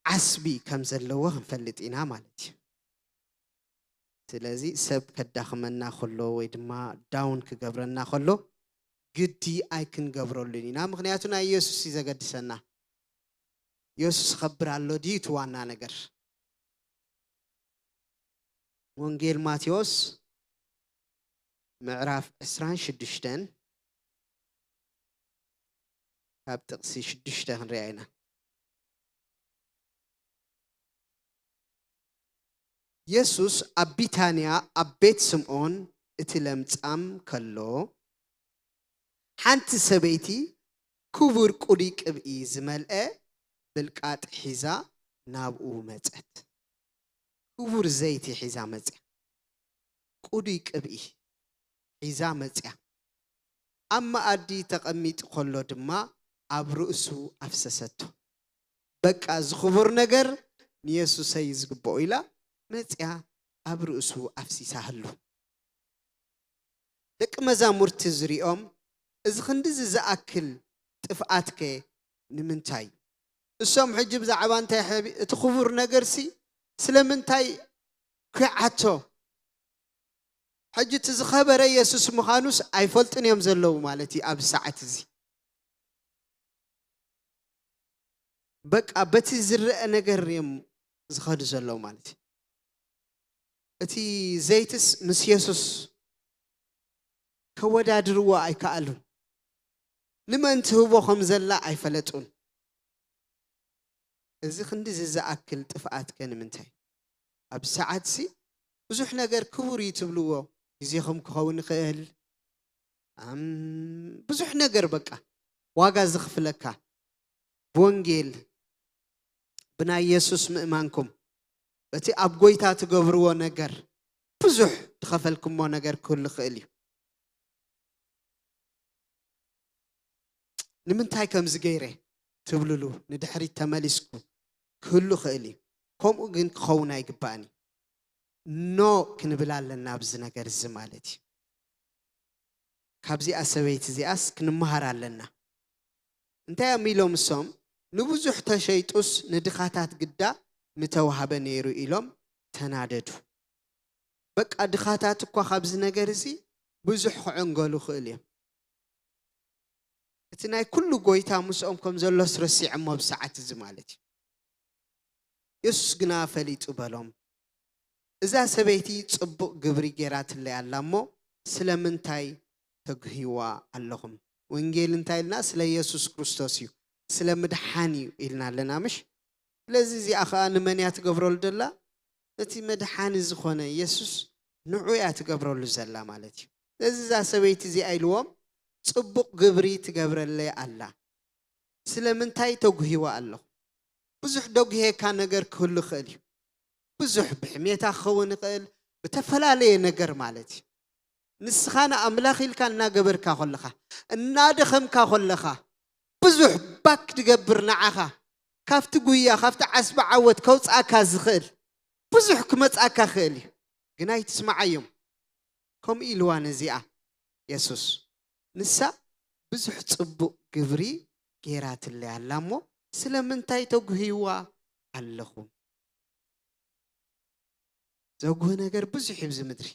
ዓስቢ ከም ዘለዎ ክንፈልጥ ኢና ማለት እዩ። ስለዚ ሰብ ከዳኽመና ከሎ ወይ ድማ ዳውን ክገብረና ከሎ ግዲ ኣይክንገብረሉን ኢና። ምኽንያቱ ናይ ኢየሱስ እዩ ዘገድሰና። ኢየሱስ ይኸብር ኣሎ ድዩ እቲ ዋና ነገር? ወንጌል ማቴዎስ ምዕራፍ ዕስራን ሽዱሽተን ካብ ጥቕሲ ሽዱሽተ ክንሪኣ ኢና። የሱስ ኣብ ቢታንያ ኣብ ቤት ስምዖን እቲ ለምጻም ከሎ፣ ሓንቲ ሰበይቲ ክቡር ቅዱይ ቅብኢ ዝመልአ ብልቃጥ ሒዛ ናብኡ መጸት። ክቡር ዘይቲ ሒዛ መጽያ። ቅዱይ ቅብኢ ሒዛ መጽያ። ኣብ መኣዲ ተቐሚጡ ከሎ ድማ ኣብ ርእሱ ኣፍሰሰቶ። በቃ፣ እዚ ክቡር ነገር ንየሱሰይ እዩ ዝግብኦ ኢላ መጽያ ኣብ ርእሱ ኣፍሲሳ ህሉ። ደቂ መዛሙርቲ ዝሪኦም፣ እዚ ክንድዚ ዝኣክል ጥፍኣትከ ንምንታይ እዩ? እሶም ሕጂ ብዛዕባ እንታይ ሓቢ-፣ እቲ ክቡር ነገርሲ ስለምንታይ ኲዓቶ? ሕጂ እቲ ዝኸበረ የሱስ ምዃኑስ ኣይፈልጡን እዮም ዘለዉ ማለት እዩ ኣብዚ ሰዓት እዚ። በቃ በቲ ዝረአ ነገር እዮም ዝኸዱ ዘለዉ ማለት እዩ። እቲ ዘይትስ ምስ የሱስ ከወዳድርዎ ኣይከኣሉን። ንመን ትህቦ ከም ዘላ ኣይፈለጡን። እዚ ክንድዚ ዝኣክል ጥፍኣትከ ንምንታይ? ኣብ ሰዓትሲ ብዙሕ ነገር ክቡር እዩ ትብልዎ፣ ግዜኹም ክኸውን ይኽእል፣ ኣም፣ ብዙሕ ነገር በቃ ዋጋ ዝኽፍለካ ብወንጌል ብናይ የሱስ ምእማንኩም በቲ ኣብ ጎይታ ትገብርዎ ነገር ብዙሕ ዝኸፈልኩሞ ነገር ክህሉ ይኽእል እዩ። ንምንታይ ከምዚ ገይረ ትብልሉ ንድሕሪት ተመሊስኩ ክህሉ ይኽእል እዩ። ከምኡ ግን ክኸውን ኣይግባእን እዩ። ኖ ክንብል ኣለና ኣብዚ ነገር እዚ ማለት እዩ። ካብዚኣ ሰበይቲ እዚኣስ ክንመሃር ኣለና። እንታይ እዮም ኢሎም እሶም? ንብዙሕ ተሸይጡስ ንድኻታት ግዳ ምተዋህበ ነይሩ ኢሎም ተናደዱ። በቃ ድኻታት እኳ ካብዚ ነገር እዚ ብዙሕ ክዕንገሉ ይኽእል እዮም። እቲ ናይ ኩሉ ጎይታ ምስኦም ከም ዘሎስ ረሲዖሞ ብሰዓት እዚ ማለት እዩ። የሱስ ግና ፈሊጡ በሎም፣ እዛ ሰበይቲ ጽቡቕ ግብሪ ጌራትለይ ኣላ እሞ ስለምንታይ ተጉህይዋ ኣለኹም? ወንጌል እንታይ ኢልና? ስለ የሱስ ክርስቶስ እዩ፣ ስለ ምድሓን እዩ ኢልና ኣለና ምሽ? ስለዚ እዚኣ ኸኣ ንመን እያ ትገብረሉ ዘላ? ነቲ መድሓኒ ዝኾነ የሱስ ንዑ እያ ትገብረሉ ዘላ ማለት እዩ። ስለዚ እዛ ሰበይቲ እዚኣ ኢልዎም፣ ጽቡቕ ግብሪ ትገብረለይ ኣላ። ስለምንታይ ተጉህይዋ ኣለኹ? ብዙሕ ደጉሄካ ነገር ክህሉ ይኽእል እዩ። ብዙሕ ብሕሜታ ክኸውን ይኽእል፣ ብተፈላለየ ነገር ማለት እዩ። ንስኻ ንኣምላኽ ኢልካ እናገበርካ ከለኻ፣ እናደኸምካ ከለኻ፣ ብዙሕ ባክ ትገብር ንዓኻ፣ ካብቲ ጉያ፣ ካብቲ ዓስቢ ዓወት ከውጽኣካ ዝኽእል ብዙሕ ክመጽኣካ ክእል እዩ። ግን ኣይትስምዓዮም። ከምኡ ኢልዋ ነዚኣ የሱስ። ንሳ ብዙሕ ጽቡቕ ግብሪ ጌራትለይ ኣላ እሞ ስለምንታይ ተጉህይዋ ኣለኹም? ዘጉህ ነገር ብዙሕ እዩ ኣብዚ ምድሪ።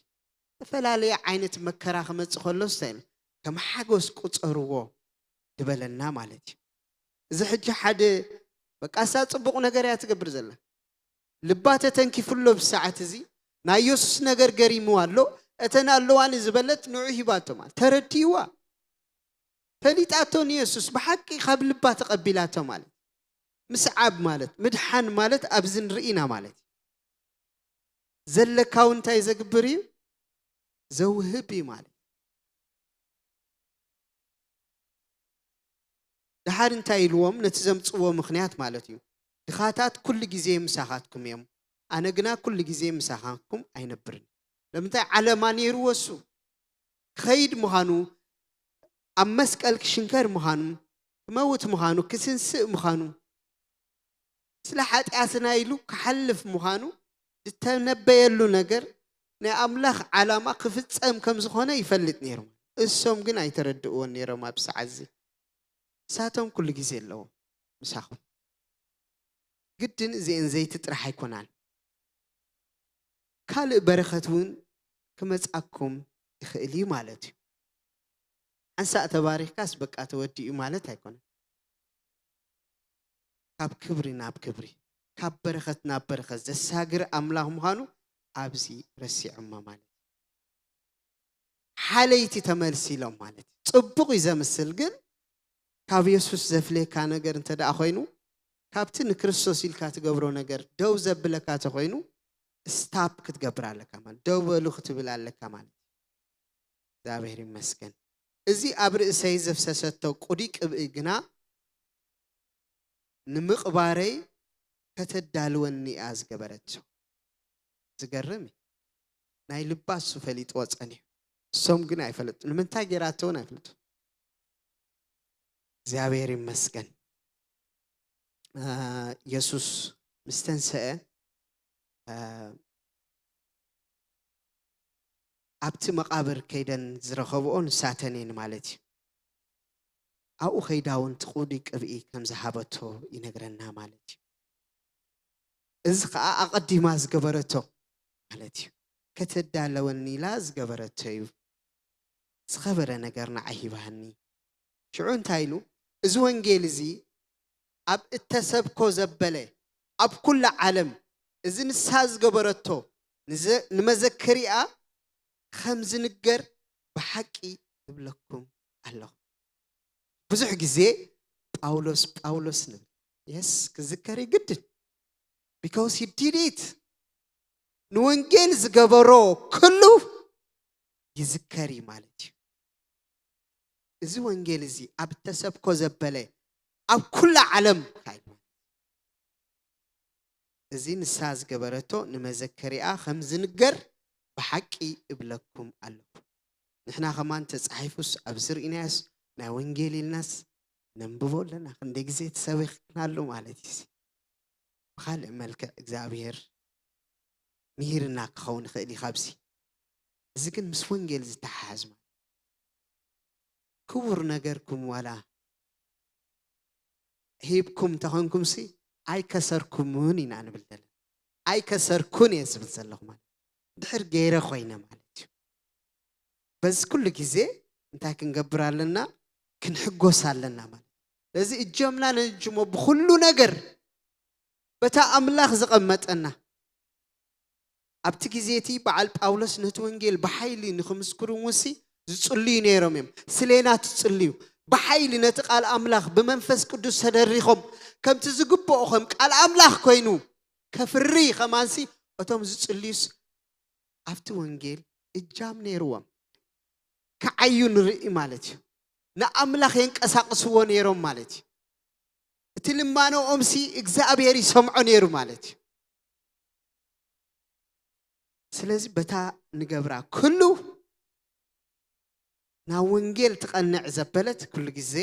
ዝተፈላለየ ዓይነት መከራ ክመጽእ ከሎ እንታይ ኢሉ? ከም ሓጎስ ቁጸርዎ ዝበለና ማለት እዩ። እዚ ሕጂ ሓደ በቃ እሳ ጽቡቕ ነገር እያ ትገብር ዘላ። ልባ ተተንኪፉ ኣሎ ብሰዓት እዚ። ናይ የሱስ ነገር ገሪምዋ ኣሎ። እተን ኣለዋኒ ዝበለት ንዑ ሂባቶ ማለት ተረድእዋ። ፈሊጣቶ ንየሱስ ብሓቂ ካብ ልባ ተቐቢላቶ ማለት። ምስዓብ ማለት፣ ምድሓን ማለት ኣብዚ ንርኢ ኢና ማለት እዩ። ዘለካ እውን እንታይ ዘግብር እዩ? ዘውህብ እዩ ማለት። ደሓር እንታይ ኢልዎም? ነቲ ዘምጽዎ ምኽንያት ማለት እዩ። ድኻታት ኩሉ ግዜ ምሳኻትኩም እዮም፣ ኣነ ግና ኩሉ ግዜ ምሳኻትኩም ኣይነብርን። ለምንታይ? ዓለማ ነይርዎ እሱ። ክኸይድ ምዃኑ፣ ኣብ መስቀል ክሽንከር ምዃኑ፣ ክመውት ምዃኑ፣ ክስንስእ ምዃኑ፣ ስለ ሓጢኣትና ኢሉ ክሓልፍ ምዃኑ ዝተነበየሉ ነገር ናይ ኣምላኽ ዓላማ ክፍጸም ከም ዝኾነ ይፈልጥ ነይሩ። እሶም ግን ኣይተረድእዎን ነይሮም ኣብ ሰዓት እዚ። ንሳቶም ኩሉ ግዜ ኣለዉ ምሳኹም። ግድን እዚኤን ዘይቲ ጥራሕ ኣይኮናን፣ ካልእ በረኸት እውን ክመጻኩም ይኽእል እዩ ማለት እዩ። ሓንሳእ ተባሪኽካስ በቃ ተወዲኡ ማለት ኣይኮነን። ካብ ክብሪ ናብ ክብሪ፣ ካብ በረኸት ናብ በረኸት ዘሳግር ኣምላኽ ምዃኑ ኣብዚ ረሲዖሞ ማለት እዩ። ሓለይቲ ተመልሲሎም ማለት እዩ። ጽቡቕ እዩ ዘምስል፣ ግን ካብ የሱስ ዘፍልየካ ነገር እንተ ደኣ ኮይኑ፣ ካብቲ ንክርስቶስ ኢልካ ትገብሮ ነገር ደው ዘብለካ ተኾይኑ፣ ስታፕ ክትገብር ኣለካ ማለት፣ ደው በሉ ክትብል ኣለካ ማለት እዩ። እግዚኣብሔር ይመስገን። እዚ ኣብ ርእሰይ ዘፍሰሰቶ ቁዲ ቅብኢ ግና ንምቕባረይ ከተዳልወኒ እያ ዝገበረቶ። ዝገርም እዩ። ናይ ልባ እሱ ፈሊጥዎ ጸኒሑ፣ እሶም ግን ኣይፈለጡ። ንምንታይ ጌራቶ እውን ኣይፈለጡ። እግዚኣብሔር ይመስገን። አ፣ የሱስ ምስ ተንሰአ፣ አ፣ ኣብቲ መቓብር ከይደን ዝረኸብኦ ንሳተን እየን ማለት እዩ። ኣብኡ ከይዳ እውን እቲ ቁዲ ቅብኢ ከም ዝሃበቶ ይነግረና ማለት እዩ። እዚ ኸኣ ኣቐዲማ ዝገበረቶ ማለት እዩ። ከተዳለወኒ ኢላ ዝገበረቶ እዩ። ዝኸበረ ነገር ንዓይ ሂባኒ። ሽዑ እንታይ ኢሉ? እዚ ወንጌል እዚ ኣብ እተሰብኮ ዘበለ ኣብ ኩላ ዓለም፣ እዚ ንሳ ዝገበረቶ ንዘ-፣ ንመዘከሪኣ ከም ዝንገር ብሓቂ እብለኩም ኣለኹ። ብዙሕ ግዜ ጳውሎስ፣ ጳውሎስ ንብል። የስ፣ ክዝከር ይግድን። Because he did it። ንወንጌል ዝገበሮ ኩሉ ይዝከር እዩ ማለት እዩ። እዚ ወንጌል እዚ ኣብ እተሰብኮ ዘበለ ኣብ ኩላ ዓለም እንታይ ኢሉ? እዚ ንሳ ዝገበረቶ ንመዘከሪኣ ከም ዝንገር ብሓቂ እብለኩም ኣለኹ። ንሕና ከማን ተጻሒፉስ ኣብዚ ርኢናዮስ ናይ ወንጌል ኢልናስ ነንብቦ ኣለና። ክንደይ ግዜ ተሰቢኽናሉ ማለት እዩ። ብኻልእ መልክዕ እግዚኣብሔር ምሂርና ክኸውን ይኽእል እዩ ካብዚ። እዚ ግን ምስ ወንጌል ዝተሓሓዝ ማለት ክቡር ነገርኩም ዋላ ሂብኩም እንተኾንኩምሲ ኣይከሰርኩምን ኢና ንብል ዘለና። ኣይከሰርኩን እየ ዝብል ዘለኹ ማለት ድሕር ገይረ ኮይነ ማለት እዩ። በዚ ኩሉ ግዜ እንታይ ክንገብር ኣለና? ክንሕጎስ ኣለና ማለት። ስለዚ እጆምና ነንጅሞ ብኹሉ ነገር በታ ኣምላኽ ዝቐመጠና። ኣብቲ ግዜ እቲ በዓል ጳውሎስ ነቲ ወንጌል ብሓይሊ ንኽምስክሩ እውንሲ ዝጽልዩ ነይሮም እዮም። ስሌና ትጽልዩ፣ ብሓይሊ ነቲ ቃል ኣምላኽ ብመንፈስ ቅዱስ ተደሪኾም ከምቲ ዝግብኦ ከም ቃል ኣምላኽ ኮይኑ ከፍሪ ከማንሲ እቶም ዝጽልዩስ ኣብቲ ወንጌል እጃም ነይርዎም። ክዓዩ ንርኢ ማለት እዩ። ንኣምላኽ የንቀሳቕስዎ ነይሮም ማለት እዩ። እቲ ልማኖኦምሲ እግዚኣብሔር ይሰምዖ ነይሩ ማለት እዩ። ስለዚ በታ ንገብራ ኩሉ ናብ ወንጌል ትቐንዕ ዘበለት ኩሉ ግዜ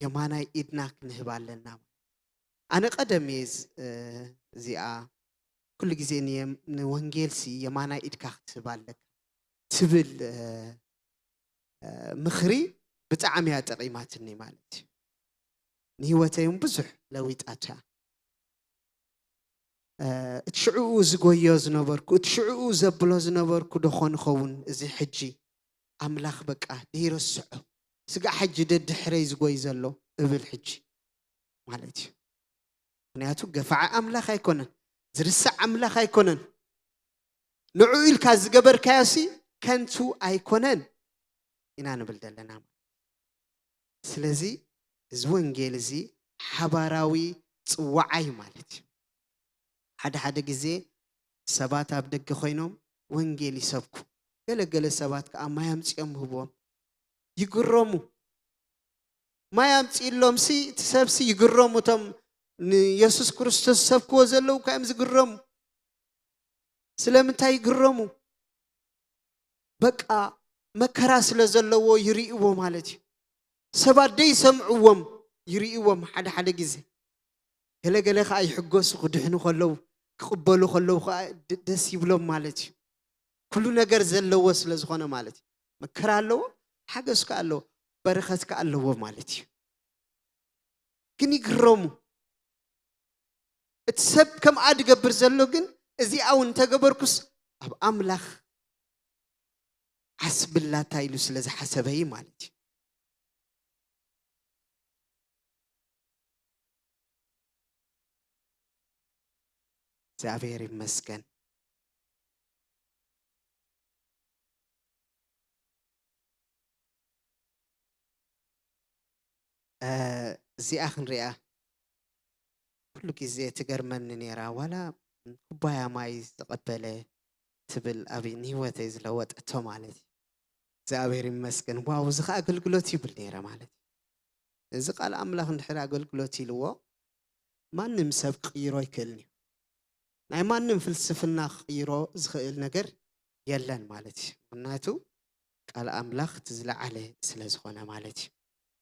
የማናይ ኢድና ክንህብ ኣለና። ኣነ ቀደም እየ ዝ-፣ እ፣ እዚኣ ኩሉ ግዜ ንየም-፣ ንወንጌልሲ የማናይ ኢድካ ክትህብ ኣለካ ትብል፣ እ፣ እ፣ ምኽሪ ብጣዕሚ እያ ጠቒማትኒ ማለት እዩ። ንህይወተይ እውን ብዙሕ ለዊጣታ። እ፣ እቲ ሽዕኡ ዝጎዮ ዝነበርኩ፣ እቲ ሽዕኡ ዘብሎ ዝነበርኩ ዶ ኾን ኸውን እዚ ሕጂ ኣምላኽ በቃ ደይረስዖ፣ ስጋዕ ሕጂ ደድሕረይ ዝጎይ ዘሎ እብል ሕጂ ማለት እዩ። ምኽንያቱ ገፋዒ ኣምላኽ ኣይኮነን፣ ዝርሳዕ ኣምላኽ ኣይኮነን። ንዕኡ ኢልካ ዝገበርካዮሲ ከንቱ ኣይኮነን ኢና ንብል ዘለና። ስለዚ እዚ ወንጌል እዚ ሓባራዊ ጽዋዓይ ማለት እዩ። ሓደ ሓደ ግዜ ሰባት ኣብ ደገ ኮይኖም ወንጌል ይሰብኩ። ገለ ገለ ሰባት ከኣ ማይ ኣምጺኦም ይህብዎም። ይግረሙ። ማይ ኣምጺእሎምሲ እቲ ሰብሲ ይግረሙ። እቶም ንየሱስ ክርስቶስ ዝሰብክዎ ዘለዉ እኳ እዮም ዝግረሙ። ስለምንታይ ይግረሙ? በቃ መከራ ስለ ዘለዎ ይርእይዎ ማለት እዩ። ሰባት ደይሰምዕዎም ይርእይዎም ሓደ ሓደ ግዜ። ገለ ገለ ኸዓ ይሕጎሱ ክድሕኑ ከለዉ፣ ክቕበሉ ከለዉ ኸዓ ድ-፣ ደስ ይብሎም ማለት እዩ። ኩሉ ነገር ዘለዎ ስለ ዝኾነ ማለት እዩ። መከራ ኣለዎ፣ ሓገዝ ከኣ ኣለዎ፣ በረኸት ከኣ ኣለዎ ማለት እዩ። ግን ይግረሙ። እቲ ሰብ ከምኣ ዝገብር ዘሎ ግን እዚኣ እውን እንተገበርኩስ ኣብ ኣምላኽ ዓስቢ ኣላታ ኢሉ ስለ ዝሓሰበ እዩ ማለት እዩ። እግዚኣብሔር ይመስገን። እዚኣ ክንሪኣ ኩሉ ግዜ ትገርመኒ ነይራ። ዋላ ኩባያ ማይ ዝቐበለ ትብል ኣብ ንህይወተይ ዝለወጠቶ ማለት እዩ። እግዚኣብሔር ይመስገን። ዋው፣ እዚ ኸ ኣገልግሎት ይብል ነይረ ማለት እዩ። እዚ ቃል ኣምላኽ እንድሕር ኣገልግሎት ኢልዎ ማንም ሰብ ክቕይሮ ኣይክእልን እዩ። ናይ ማንም ፍልስፍና ክቕይሮ ዝኽእል ነገር የለን ማለት እዩ። ምክንያቱ ቃል ኣምላኽ እቲ ዝለዓለ ስለ ዝኾነ ማለት እዩ።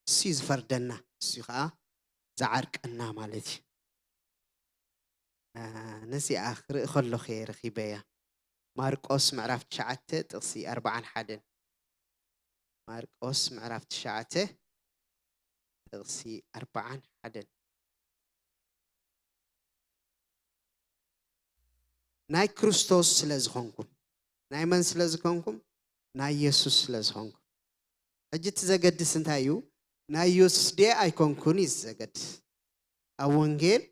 እሱ እዩ ዝፈርደና፣ እሱ እዩ ኸዓ ዝዓርቀና ማለት እዩ። ነዚኣ ክርኢ ከለኹ እየ ረኺበያ። ማርቆስ ምዕራፍ ትሽዓተ ጥቕሲ ኣርባዓን ሓደን። ማርቆስ ምዕራፍ ትሽዓተ ጥቕሲ ኣርባዓን ሓደን። ናይ ክርስቶስ ስለ ዝኾንኩም። ናይ መን ስለ ዝኾንኩም? ናይ የሱስ ስለ ዝኾንኩም። ሕጂ እቲ ዘገድስ እንታይ እዩ? ናይ የሱስ ድየ ኣይኮንኩን እዩ ዘገድስ። ኣብ ወንጌል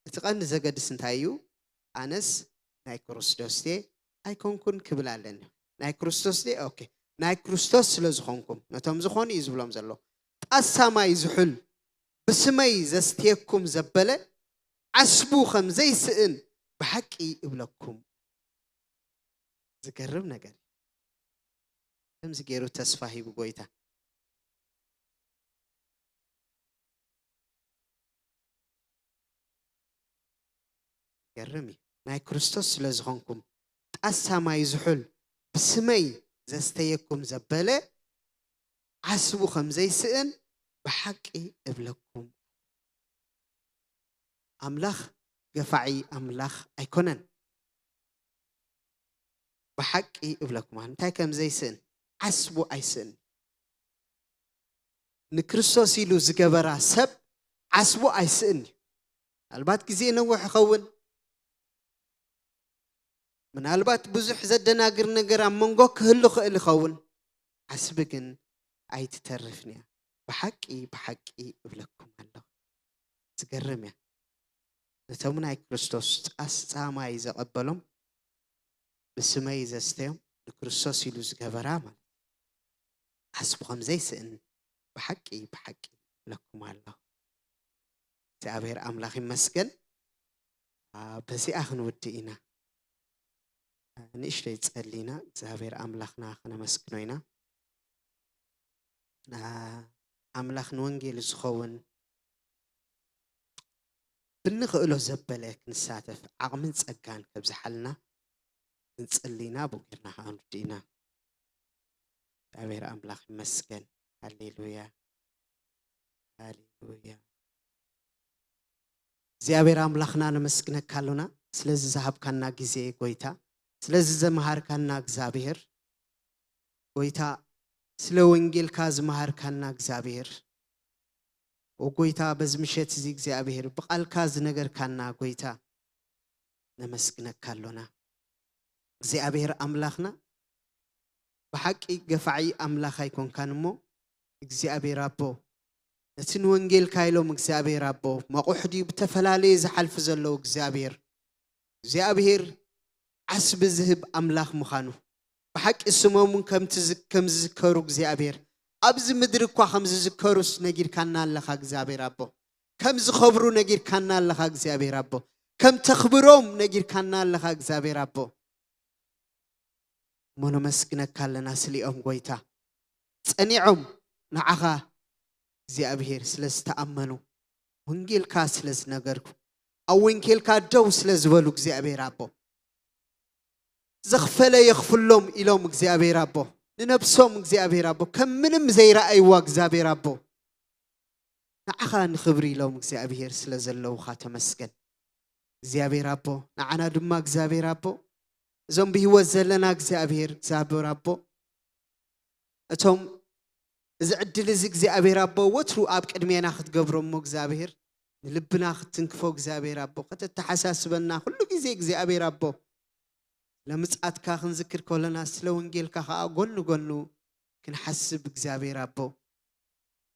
እቲ ቀንዲ ዘገድስ እንታይ እዩ? ኣነስ ናይ ክርስቶስ ድየ ኣይኮንኩን ክብል ኣለኒ። ናይ ክርስቶስ ድየ? ኦኬ። ናይ ክርስቶስ ስለ ዝኾንኩም፣ ነቶም ዝኾኑ እዩ ዝብሎም ዘሎ። ጣሳ ማይ ዝሑል ብስመይ ዘስትየኩም ዘበለ ዓስቡ ከም ዘይስእን ብሓቂ እብለኩም። ዝገርም ነገር እዩ። ከምዚ ገይሩ ተስፋ ሂቡ ጎይታ። ገርም እዩ። ናይ ክርስቶስ ስለ ዝኾንኩም ጣሳ ማይ ዝሑል ብስመይ ዘስተየኩም ዘበለ ዓስቡ ከም ዘይስእን ብሓቂ እብለኩም። ኣምላኽ ገፋዒ ኣምላኽ ኣይኮነን። ብሓቂ እብለኩም፣ እንታይ ከም ዘይስእን ዓስቡ ኣይስእን። ንክርስቶስ ኢሉ ዝገበራ ሰብ ዓስቡ ኣይስእን እዩ። ምናልባት ግዜ ነውሕ ይኸውን፣ ምናልባት ብዙሕ ዘደናግር ነገር ኣብ መንጎ ክህሉ ክእል ይኸውን። ዓስቢ ግን ኣይትተርፍን እያ። ብሓቂ ብሓቂ እብለኩም ኣለኹ። ዝገርም እያ። ነቶም ናይ ክርስቶስ ጣሳ ማይ ዘቐበሎም ብስመይ ዘስተዮም ንክርስቶስ ኢሉ ዝገበራ ማለት እዩ። ዓስቡ ከም ዘይስእን ብሓቂ ብሓቂ እብለኩም ኣለኹ። እግዚኣብሔር ኣምላኽ ይመስገን። በዚኣ ክንውድእ ኢና። ንእሽተይ ጸሊና እግዚኣብሔር ኣምላኽና ክነመስግኖ ኢና። ኣምላኽ ንወንጌል ዝኸውን ብንኽእሎ ዘበለ ክንሳተፍ ዓቕምን ጸጋን ከብዝሓልና ክንጽሊ ኢና። ብኡ ጌርና ከዓ ንውድእ ኢና። እግዚኣብሔር ኣምላኽ ይመስገን። ሃሌሉያ፣ ሃሌሉያ። እግዚኣብሔር ኣምላኽና ነመስግነካ ኣሎና፣ ስለዚ ዝሃብካና ግዜ ጎይታ፣ ስለዚ ዘምሃርካና እግዚኣብሔር ጎይታ፣ ስለ ወንጌልካ ዝመሃርካና እግዚኣብሔር፣ ኦ ጎይታ፣ በዚ ምሸት እዚ እግዚኣብሔር ብቓልካ ዝነገርካና ጎይታ፣ ነመስግነካ ኣሎና። እግዚኣብሔር ኣምላኽና ብሓቂ ገፋዒ ኣምላኽ ኣይኮንካን እሞ፣ እግዚኣብሔር ኣቦ፣ ነቲ ንወንጌልካ ኢሎም እግዚኣብሔር ኣቦ፣ መቑሕ ድዩ ብተፈላለየ ዝሓልፉ ዘለዉ እግዚኣብሔር፣ እግዚኣብሔር ዓስቢ ዝህብ ኣምላኽ ምዃኑ፣ ብሓቂ ስሞም እውን ከምቲ ዝ-፣ ከም ዝዝከሩ እግዚኣብሔር፣ ኣብዚ ምድሪ እኳ ከም ዝዝከሩስ ነጊርካና ኣለኻ እግዚኣብሔር ኣቦ። ከም ዝኸብሩ ነጊርካና ኣለኻ እግዚኣብሔር ኣቦ። ከም ተኽብሮም ነጊርካና ኣለኻ እግዚኣብሔር ኣቦ። እሞ ነመስግነካ ኣለና ስሊኦም ጎይታ። ጸኒዖም ንዓኻ እግዚኣብሔር ስለ ዝተኣመኑ፣ ወንጌልካ ስለ ዝነገርኩ፣ ኣብ ወንጌልካ ደው ስለ ዝበሉ እግዚኣብሔር ኣቦ። ዘኽፈለ የኽፍሎም ኢሎም እግዚኣብሔር ኣቦ። ንነብሶም እግዚኣብሔር ኣቦ። ከም ምንም ዘይረኣይዋ እግዚኣብሔር ኣቦ። ንዓኻ ንኽብሪ ኢሎም እግዚኣብሔር ስለ ዘለውኻ ተመስገን። እግዚኣብሔር ኣቦ፣ ንዓና ድማ እግዚኣብሔር ኣቦ፣ እዞም ብህይወት ዘለና እግዚኣብሔር፣ እግዚኣብሔር ኣቦ፣ እቶም እዚ ዕድል እዚ እግዚኣብሔር ኣቦ ወትሩ ኣብ ቅድሜና ክትገብሮ እሞ እግዚኣብሔር፣ ንልብና ክትትንክፎ እግዚኣብሔር ኣቦ ከተተሓሳስበና ኩሉ ግዜ እግዚኣብሔር ኣቦ ለምጻትካ ክንዝክር ከለና ስለ ወንጌልካ ከዓ ጎኑ ጎኑ ክንሓስብ እግዚኣብሔር ኣቦ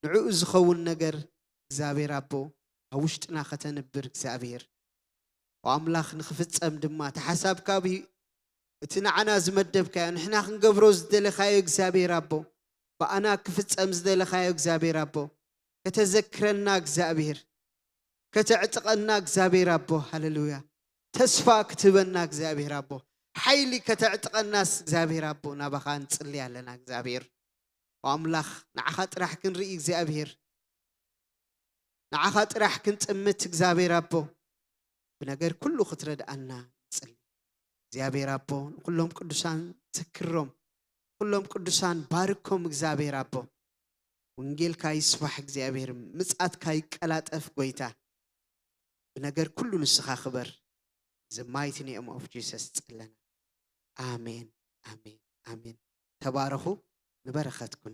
ንዕኡ ዝኸውን ነገር እግዚኣብሔር ኣቦ ኣብ ውሽጥና ከተንብር እግዚኣብሔር ኣምላኽ ንኽፍጸም ድማ እቲ ሓሳብካ እቲ ንዓና ዝመደብካዮ ንሕና ክንገብሮ ዝደለኻዮ እግዚኣብሔር ኣቦ ብኣና ክፍጸም ዝደለኻዮ እግዚኣብሔር ኣቦ ከተዘክረና እግዚኣብሔር ከተዕጥቐና እግዚኣብሔር ኣቦ ሃሌሉያ ተስፋ ክትህበና እግዚኣብሔር ኣቦ ሓይሊ ከተዕጥቐናስ እግዚኣብሔር ኣቦ ናባኻ ንጽሊ ኣለና እግዚኣብሔር ኣምላኽ ንዓኻ ጥራሕ ክንርኢ እግዚኣብሔር ንዓኻ ጥራሕ ክንጥምት እግዚኣብሔር ኣቦ ብነገር ኩሉ ክትረድኣና ንጽሊ እግዚኣብሔር ኣቦ ንኩሎም ቅዱሳን ዘክሮም ኩሎም ቅዱሳን ባርኮም እግዚኣብሔር ኣቦ ወንጌልካ ይስፋሕ እግዚኣብሔር ምጻትካ ይቀላጠፍ ጎይታ ብነገር ኩሉ ንስኻ ክበር the mighty name of Jesus ጸለና ኣሜን ኣሜን ኣሜን ተባረኹ ንበረኸትኩን